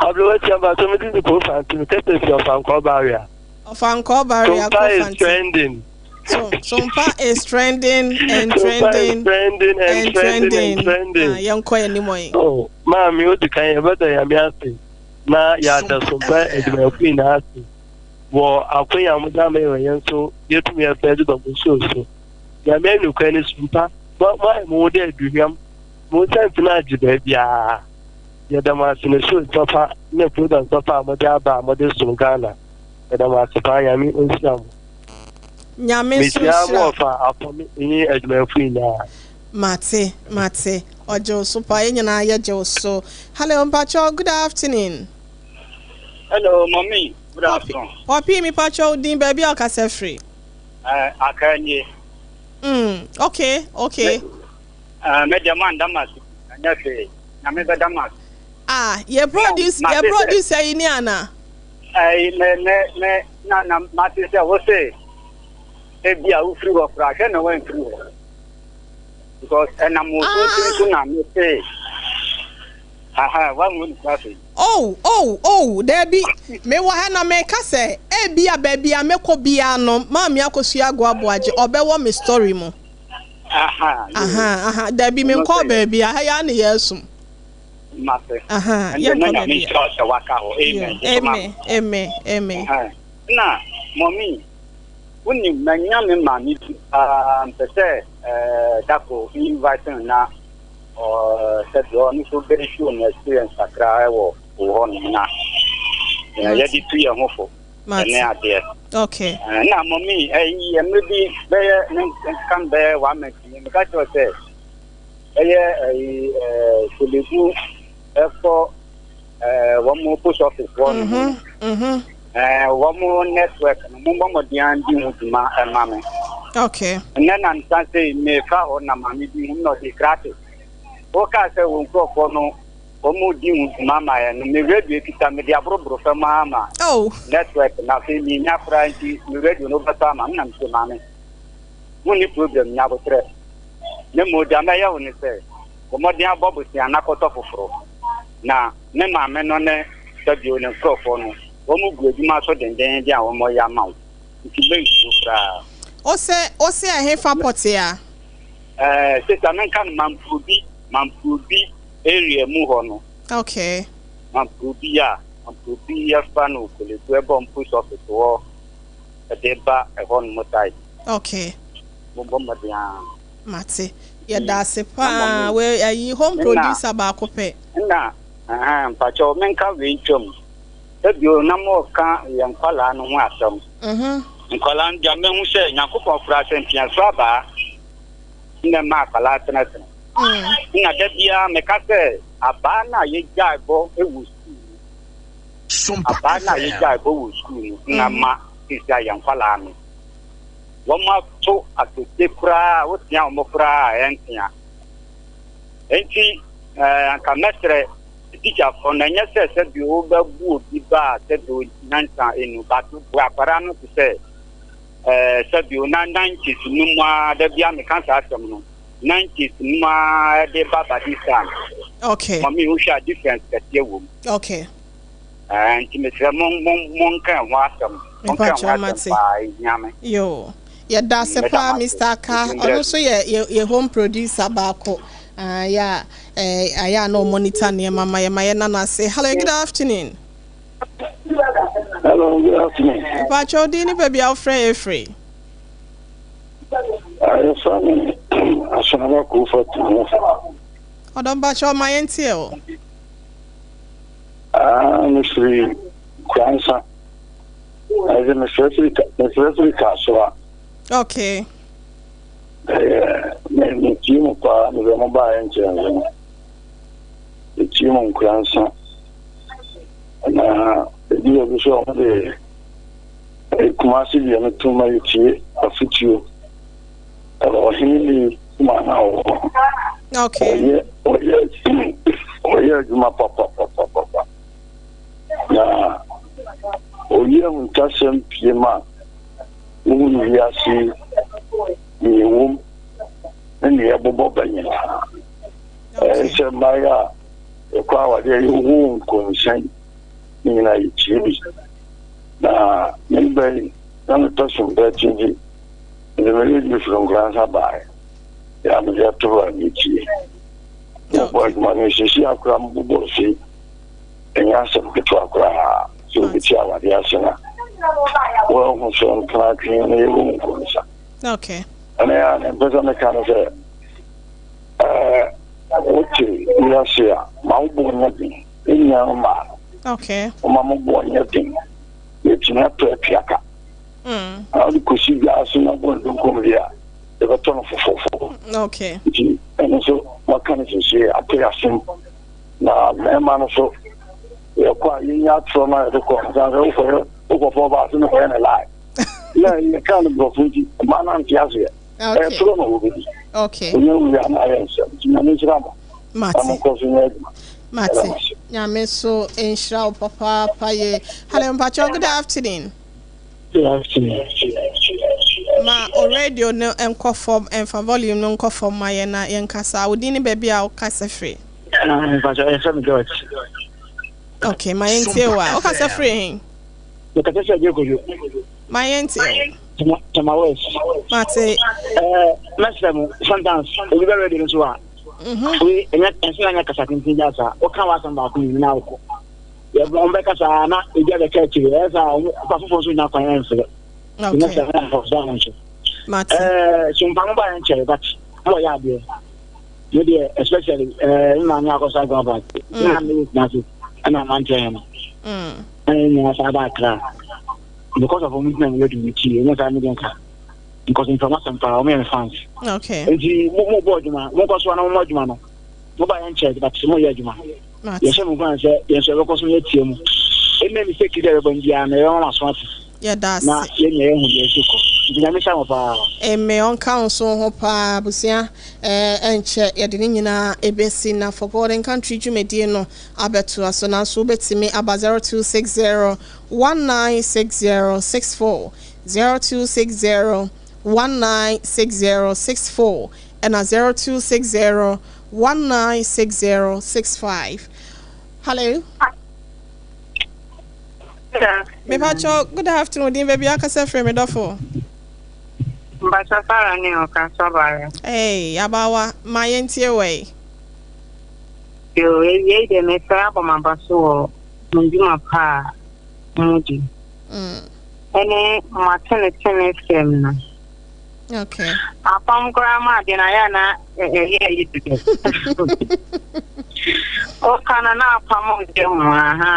Aberewa tia mpatsɔ me din de Ko Fanti me kasa fi Ɔfankɔɔ Barrier. Ɔfankɔɔ Barrier Sompa Ko is Fanti. trending. So, Sompa is trending and Sompa is trending trending and and trending and trending. trending. Ah, yɛnkɔ yɛn anim ɔyi. Oh, maame odi kan yɛbɛda Nyame ase na yɛada Sompa adwumayɛfo nyinaa ase wɔ akwanya a wɔde ama yɛn yɛn nso yɛtumi ɛfɛ de ba mo nsuo so. Nyame anukwa ne Sompa mo ayɛ mo ho dɛ aduhwam mo nsa mfina agye baabiara. Yɛda mo ase ne shows papa ne programs papa a mode aba a mode som Ghana. Yɛda mo ase paa Nyame nhyira mo. Nyame nso Mekyia mo nhyira. ɔfa afɔme ne adwumayɛfo nyinaa. Mate, mate. Ɔgye wo so paa. Yɛn nyinaa yɛgye wo so. Hello, mpakyɛw, good afternoon. Hello, mommy. Good Poppy, afternoon. Poppy, mepakyɛw wo din, baabi a ɔkasa firi. Accra nie. Okay. Me, me deɛ mo anda ma so. Ɛnyɛ hwee. Nyame bɛda mo ase. Ah, yɛ produce, yɛ producer yi ni ana? Ɛyi, me, me, me, na, na, mate sɛ wo se, ebi a wofiri hɔ koraa, hwɛ na woamfiri hɔ. Because ɛnam wo so nti nso na me se, aha, woanwo ne kura afei. Oh, oh, oh, daabi, mewɔ ha na meka sɛ, ebi a baabi a mɛkɔ biara no, Maame Akosua Agoa Boagye, ɔbɛwɔ me story mu. Aha, aha, aha, daabi, menkɔɔ baabi a, ha yi ara na yɛresom. Mate. Aha, Ɛnde na yɛnkɔ Nyame baabi a. nhyira wo sɛ waka hɔ. Amen. Yeah, amen, amen, amen. Aha. Na, mɔmi, wonim, manya me maame bi paa, mpɛ sɛ eh, dako invite no na sɛdeɛ ɔno nso bɛ show no experience kakra ɛwɔ wɔ hɔ nom na yɛde tu yɛn ho fo ɛne adeɛ. Okay. Na mɔmi, ɛyi, mmerɛ bi bɛyɛ, ne nka bɛyɛ one month ni, meka kyerɛ sɛ, ɛyɛ ɛyi ɛɛ Kolebu ɛkɔ ɛɛ wɔn post office hɔ nom no ɛɛ wɔn network no mo bɔ mmɔden andi ho dwuma ɛma me. Okay. Nnɛ na nsa sɛ mefa hɔ na maame bi hu na ɔde krate wɔkaa sɛ wɔn nkurɔfoɔ no wɔn di ho dwuma ma yɛn no me radio kita me de aborɔborɔ fam ama oh. network na afei menya koraa nti me radio no bɛtɔ ama me na mesɛ maame wonni problem nya aboterɛ Na mmom deɛ mɛyɛ wo ne sɛ, bɔ mmɔden abɔ bosea na kɔtɔ foforo. Na me maame no ne Sabio ne nkurɔfoɔ no, wɔgu adwuma so dendeenden a wɔreyɛ ama wo, nti mensuro koraa. Ose, ose ɛhefa pɔtee a? Ɛɛ, sista menka no Mamprobi, Mamprobi area mu hɔ no. Okay. Mamprobi a, Mamprobi yɛfa no Kolebu ɛbɔ post office hɔ ɛde ba ɛhɔ nom side. Okay. Mommɔ mmɔden ara. Mate. Yɛda ase paa. Wei ayi home producer baako pɛ. Nna ɛhɛn mpakyɛw menka wei ntwam. Ebio na moreka yɛn nkwadaa no ho asɛm. Nkwadaa no deɛ mahu sɛ Nyankopɔn koraa sɛ nteaso abaa na ɛma akwadaa tenetene. Nna da biara meka sɛ abaa no a yɛgyae bɔ wɔ sukuu no, abaa no a yɛgyae bɔ wɔ sukuu no na ma sisi a yɛn nkwadaa no wɔato atete koraa a wotea wɔn koraa a ɛntea. Enti eh, anka mɛsrɛ tikyafoɔ no, ɛnyɛ sɛ sɛbi wobɛbu obi ba a sɛbi nyansa enu, but bu akwadaa no te sɛ eh, sɛbi na 90s no mu ara, da bia meka saa asɛm no, 90s no mu ara de ba ba this time. Okay. Mami, wohwɛ a difference kɛseɛ wɔ mu. Okay. Ɛɛ nti mesrɛ mo mo monka ɛho asɛm monka ɛho asɛm paa ehia me. Yoo yɛda ase paa Mister Aka ɔno nso yɛ yɛ yɛ home producer baako ah yɛ a ɛɛ ayɛ a na ɔmonitor nneɛma ma yɛ ma yɛ nana ase. Hello good afternoon. Hello good afternoon. Mpakyɛw din ne baabi a wofrɛ yɛ firi. Yɛfrɛ me Asonaba Kufa Tumu. Ɔdɔ mpakyɛw ma yɛntie o. Ah, mefiri Kuransa. Ɛdze mefrɛ firi mefrɛ firi Kasoa. Okay. Ɛyɛ me metie mu paa mebɛ mo baeɛ nkyɛn nso no. Metie mu Nkuransa. Na ebi wɔ bi so a wɔde Kumasi deɛ no tom ma yɛtie afotuo. Ɛwɔ ɔhene bi kuma na ɔwɔ hɔ. Okay. Ɔyɛ ɔyɛ ɔyɛ adwuma papapapapa. Na oyi ahuntasɛm pie ma wohu no wiase nea ɛwom ne nea ɛbobɔ ba nyinaa. Ɛyɛ sɛ mmayewa a yɛkɔ awadeɛ yɛwɔ nkɔnsɛn ne nyinaa yɛtie bi. Na me ba yi na mepɛ so bɛte nti mede me radio firi Nkoransa baeɛ. Yɛ a mede ato hɔ a metie. Mobɔ adwuma no sisi akora mobobɔ se ɛnyɛ asɛm ketewa koraa sɛ obi te awadeɛ ase na wɔahu sɛ ntena atwe na yɛwɔ mu nkɔmisa. Okay. Ɛne a ne mpɛ sɛ meka no sɛ ɛɛ wote wiase a ma wo bɔ nyɛ den ɛnua no maa Okay. Woma mo bɔ nyɛ den yɛtumi atɔ atua ka. Na wode kɔsi dwa so na bɔ ndonkom deɛ a, yɛbɛtɔ no fofofo. Okay. Nti ɛno nso maka no siesie ate asem. Na mmarima no so yɛkɔ a yɛnya atorɔ no a yɛde kɔ no sane sɛ wokɔyɛ wokɔfɔ ɔbaa so ne kɔyɛ ne lie. Na yɛka no borɔfo nti mmaa no ante aseɛ. Ɛyɛ torɔ na wɔbɛdi. Okay. Ɔnya wie a na ayɛ nsɛm. Nti Nyame nhyira mo. Mate. Na monkɔ so nyɛ adwuma. Mate. Nyame so nhyira wo papaapa ye. Hello, mpakyɛw, good afternoon. Good afternoon. Ma o radio no nkɔ fam, ɛmfa volume no nkɔ fam ma yɛn na yɛnkasa. Wo din ne baabi a wokasa firi? Mpakyɛw, yɛfrɛ me George. Okay, ma yɛntie wo a. Wokasa firi he? Mekasa firi Agyekojo. Ma yɛntie wo. Tema West. Mate. Mɛsrɛ mo, sometimes obi bɛ radio no so a, wei ɛnyɛ ɛnsɛ na nyɛ kasa tenten bi asa. Woka w'asɛm baako mmienu na wokɔ. Wɔn bɛkasa na ebi abɛka akyire. Ɛyɛ saa wɔn nipa foforɔ nso nya kwan ɛmfrɛ. Ɛnyɛ sɛ ɛna nkɔfo ho nso. Mate. Sompa mo ba yɛn kyɛre but mo yɛ adeɛ. Me deɛ especially me maame akɔsa agua ba. Na me wɔ Kumasi ɛna mante yɛn no. Ɛna yɛn nyinaa saa ba Accra. Because of wɔn ntina mi yɛ dum ti ɛnyɛ saa mi deɛ nka. Because nfama sɛm paa wɔn yɛ me fans. Okay. Nti mo mo bɔ adwuma mo nkɔ so ana mo mo adwuma no. Mo ba yɛn kyɛre but mo yɛ adwuma. Yɛhyɛ mo nkuran sɛ yɛn nso yɛbɛkɔ so yɛatie mu. Ɛnna mistake bi a yɛbɛbɔ no biara no yɛbɛma mo aso ate. Yɛda ase. Na yɛn nyinaa yɛahu deɛ ɛsi kɔ. Nti Nyame nhyira mo paa. Amen ɔnka wo nso ho paa abusua eh, ɛnkyɛ yɛde ne nyinaa ɛbɛsi na For God and Country dwumadie no abɛtoa so nanso wobɛtumi aba 0260 196064 0260 196064 ɛna 0260 196065. Hello. Mepacho, good afternoon. Din baby akasa frɛ me dɔfo. Mpacho Sarah ne ɔka so abare. Hey, abawa, ma yɛntie wɔ yi. Yo, ewie deɛ mesrɛ abɔ m'aba so wɔ mo ndwuma pa a modi. Ɛne mo atenetene fam no. Okay. Apam koraa ma adeɛ no ayɛ a na ɛyɛ ayi dodo. Woka no na apam nkyɛ mu aha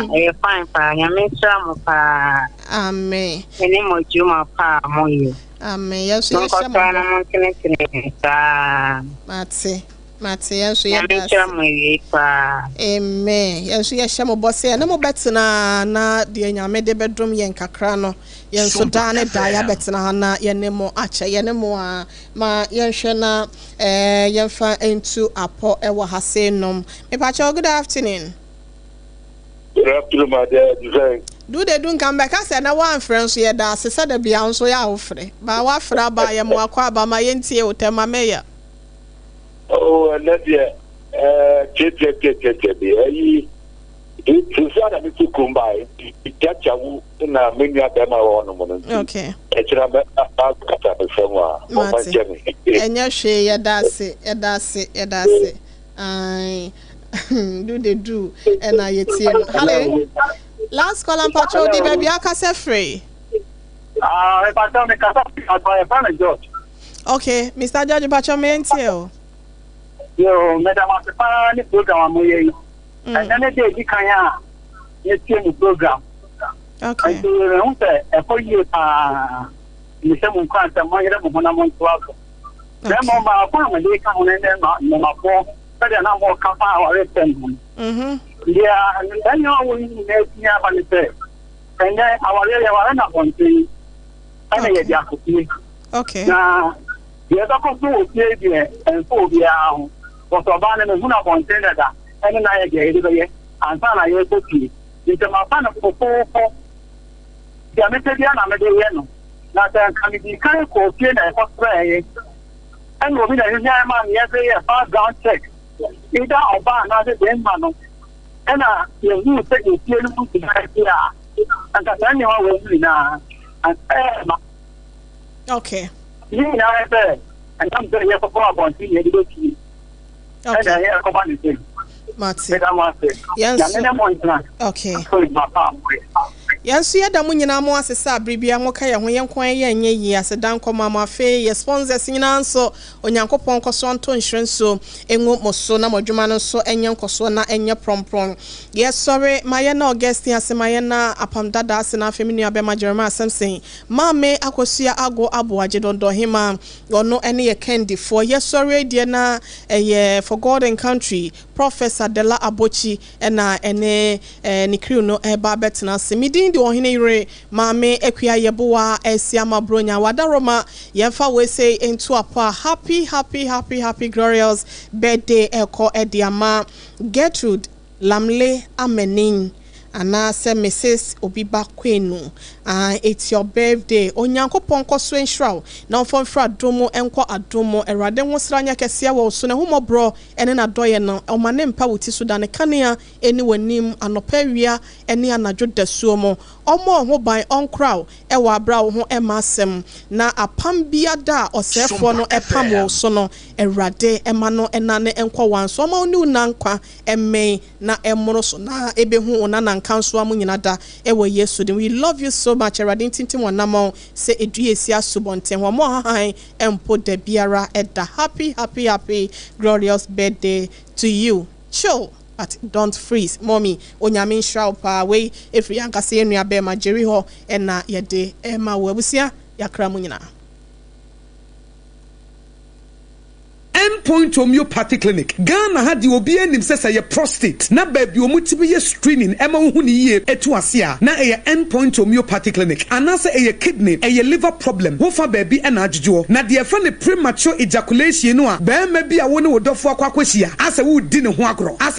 ɛyɛ fine paa Nyame nhyira mo paa. Amen. Ɛne mo adwuma pa a moyɛ. Amen. Yɛn nso yɛhyɛ mo Monkɔsra na montenetene saa. Mate. Mate yɛn nso yɛda Nyame nhyira mo awiei paa. Amen. Yɛn nso yɛhyɛ mo bɔ sɛ yɛne mo bɛtena na deɛ Nyame de bɛdom yɛn kakra no yɛn nso daa ne daa yɛabɛtena ha na yɛne mo akyɛ yɛne mo a ma yɛnhwɛ na eh, yɛmfa ntu apɔ ɛwɔ ha sei nom. Mepakyɛw, good afternoon. Good afternoon, my dear. Sɛ. Du de du nka mbɛka sɛ na woamfrɛ nso yɛda ase sɛ da bia wo nso yɛ a wofrɛ. Ba woafrɛ aba yɛ mo akɔ aba ma yɛntie wo tɛm ma mɛyɛ. Oh, ɛnɛ deɛ ɛɛ tiatiatiatiatia bi ɛyi sisi a na mi fi kurom ba yi tiatia wo na me nua bɛrima wɔ hɔnom no nti. Okay. Ɛkyerɛ bɛ akata me fam a ɔma Mate. nkyɛ me. Ɛnyɛ hwee yɛda ase yɛda ase yɛda ase. Ae. Du de du ɛna yɛtie no. Hello. Last caller mpakyɛw di baabi akasa firi. Ah, mepakyɛw mekasa firi Accra, yɛfrɛ me George. Okay, Mr. George mpakyɛw me ntie o. Yo, meda mo ase paa ne program a moyɛ yi. Ɛnɛ ne da edi kan a metie mo program. Okay. Nti mehu sɛ ɛkɔ yie paa. Mehyɛ mo nkuran sɛ monyere mo ho na montoa so. Na mmom baako a mede ka ho no ne nnɔmafoɔ sɛdeɛ na moka fa awaresɛm ho no. Deɛ ɛnyɛ ɔwɔ yi nyinaa atumi aba ne sɛ ɛnyɛ awareɛ yɛware no abɔnten ɛna yɛde akɔ fie. Okay. Na deɛ ɛbɛkɔ so wɔ fie deɛ ɛmfa obiara ho. Wɔsɛ ɔbaa no mehu no abɔnten dada ɛne na ayɛ deɛ yɛde bɛyɛ ansa na yɛrekɔ fie. Nti mafa no fofoofo. Deɛ mepɛ biara na mede yɛ no. Na sɛ nka medi kan kɔɔ fie na ɛkɔsrɛeɛ ɛna obi na ɛhwehwɛ ma me yɛde yɛ background check either ɔbaa anaasɛ bɛrima no ɛna yɛhuu sɛ efie no mu nyinaa bi a anka saa nneɛma wɔ mu nyinaa ɛɛma. Okay. Ne nyinaa sɛ ɛnam sɛ yɛkɔkɔ abɔnten yɛde bɛfie ɛna ɛyɛ ɛkɔba ne sɛ. Mate. Meda mo ase. Yɛn nso. Nyame ne mo ntena. Okay. So adwuma pa a moyɛ. Yɛn nso yɛda mo nyinaa mo ase sɛ abere biara moka yɛn ho, yɛn nko ara yɛnyɛ yie. Aseda nkɔ ma mo. Afei yɛ sponsors nyinaa nso, Onyankopɔn nkɔ so nto nhyira nsuo ngu mo so na mo adwuma no nso nyɛ nkɔsoɔ na ɛnyɛ prɔmprɔm. Yɛsɔre ma yɛn na Augustine ase, ma yɛn na Apam Dada ase, na afei me nua bɛma Jeremiah Simpson, Maame Akosua Ago Aboagye Dɔndɔnhema, ɔno ne yɛ kandifoɔ. Yɛsɔre deɛ na ɛyɛ For God and Country, Professor Dela Abokyi na ɛne ne crew no reba abɛtena ase. Me din de Ɔhene Yere Maame Akua Yeboah Asiamah Bronya Wadaroma. Yɛmfa wei sei nto apɔ a, happy happy happy happy glorious birthday ɛrekɔ de ama Gertrude Lamle Amanin anaasɛ Mrs Obiba Kwenu. Ah, it's your birthday. Onyankopɔn nkɔ so nhyira wo na ɔmfa mfiri adom mu nkɔ adom mu. Awurade nwosra nyɛ kɛseɛ wɔ wo so, n'ahummɔborɔ ne n'adɔeɛ no, ɔma ne mpa wo ti so da, ne kanea nni w'anim anɔpa, awia ne anadwo dasuo mu. Ɔmmɔ wo ho ban, ɔnkora wo wɔ aberɛ a wo ho mma asɛm, na apam biada a ɔsɛefoɔ no pam wɔ wo so no, Awurade mma no nnane nkɔ w'an so. Ɔmma wo ne wo nna nkwa mmɛn na ɛmmoro so na ɛbɛhu wo nanankansowa mu nyina da wɔ Yesu din. We love you so much. Awurade ntintim w'anammɔn sɛ dua a ɛsi asubɔnten ho. Ɔmma ɔhahan mpo dabiara da. Happy happy happy glorious birthday to you. Chill but don't freeze mommy. Onyame nhyira wo paa. Wei ɛfiri yɛn ankasa yɛn nua bɛɛma Jerry hɔ na yɛde rema wo. Abusua yɛakra mo nyinaa. End Point Homeopathy Clinic, Ghana ha deɛ obiara nim sɛ sɛ ɛyɛ prostate na baabi a wɔtumi yɛ screening ma wohu no yie tu ase a, na ɛyɛ End Point Homeopathy Clinic. Anaasɛ ɛyɛ kidney, ɛyɛ liver problem, wofa baabi na adwodwoɔ. Na deɛ yɛfrɛ no premature ejaculation no a barima bi a wo ne wo dɔfoɔ akɔ akɔhyia asɛ woredi ne ho agorɔ, asɛ.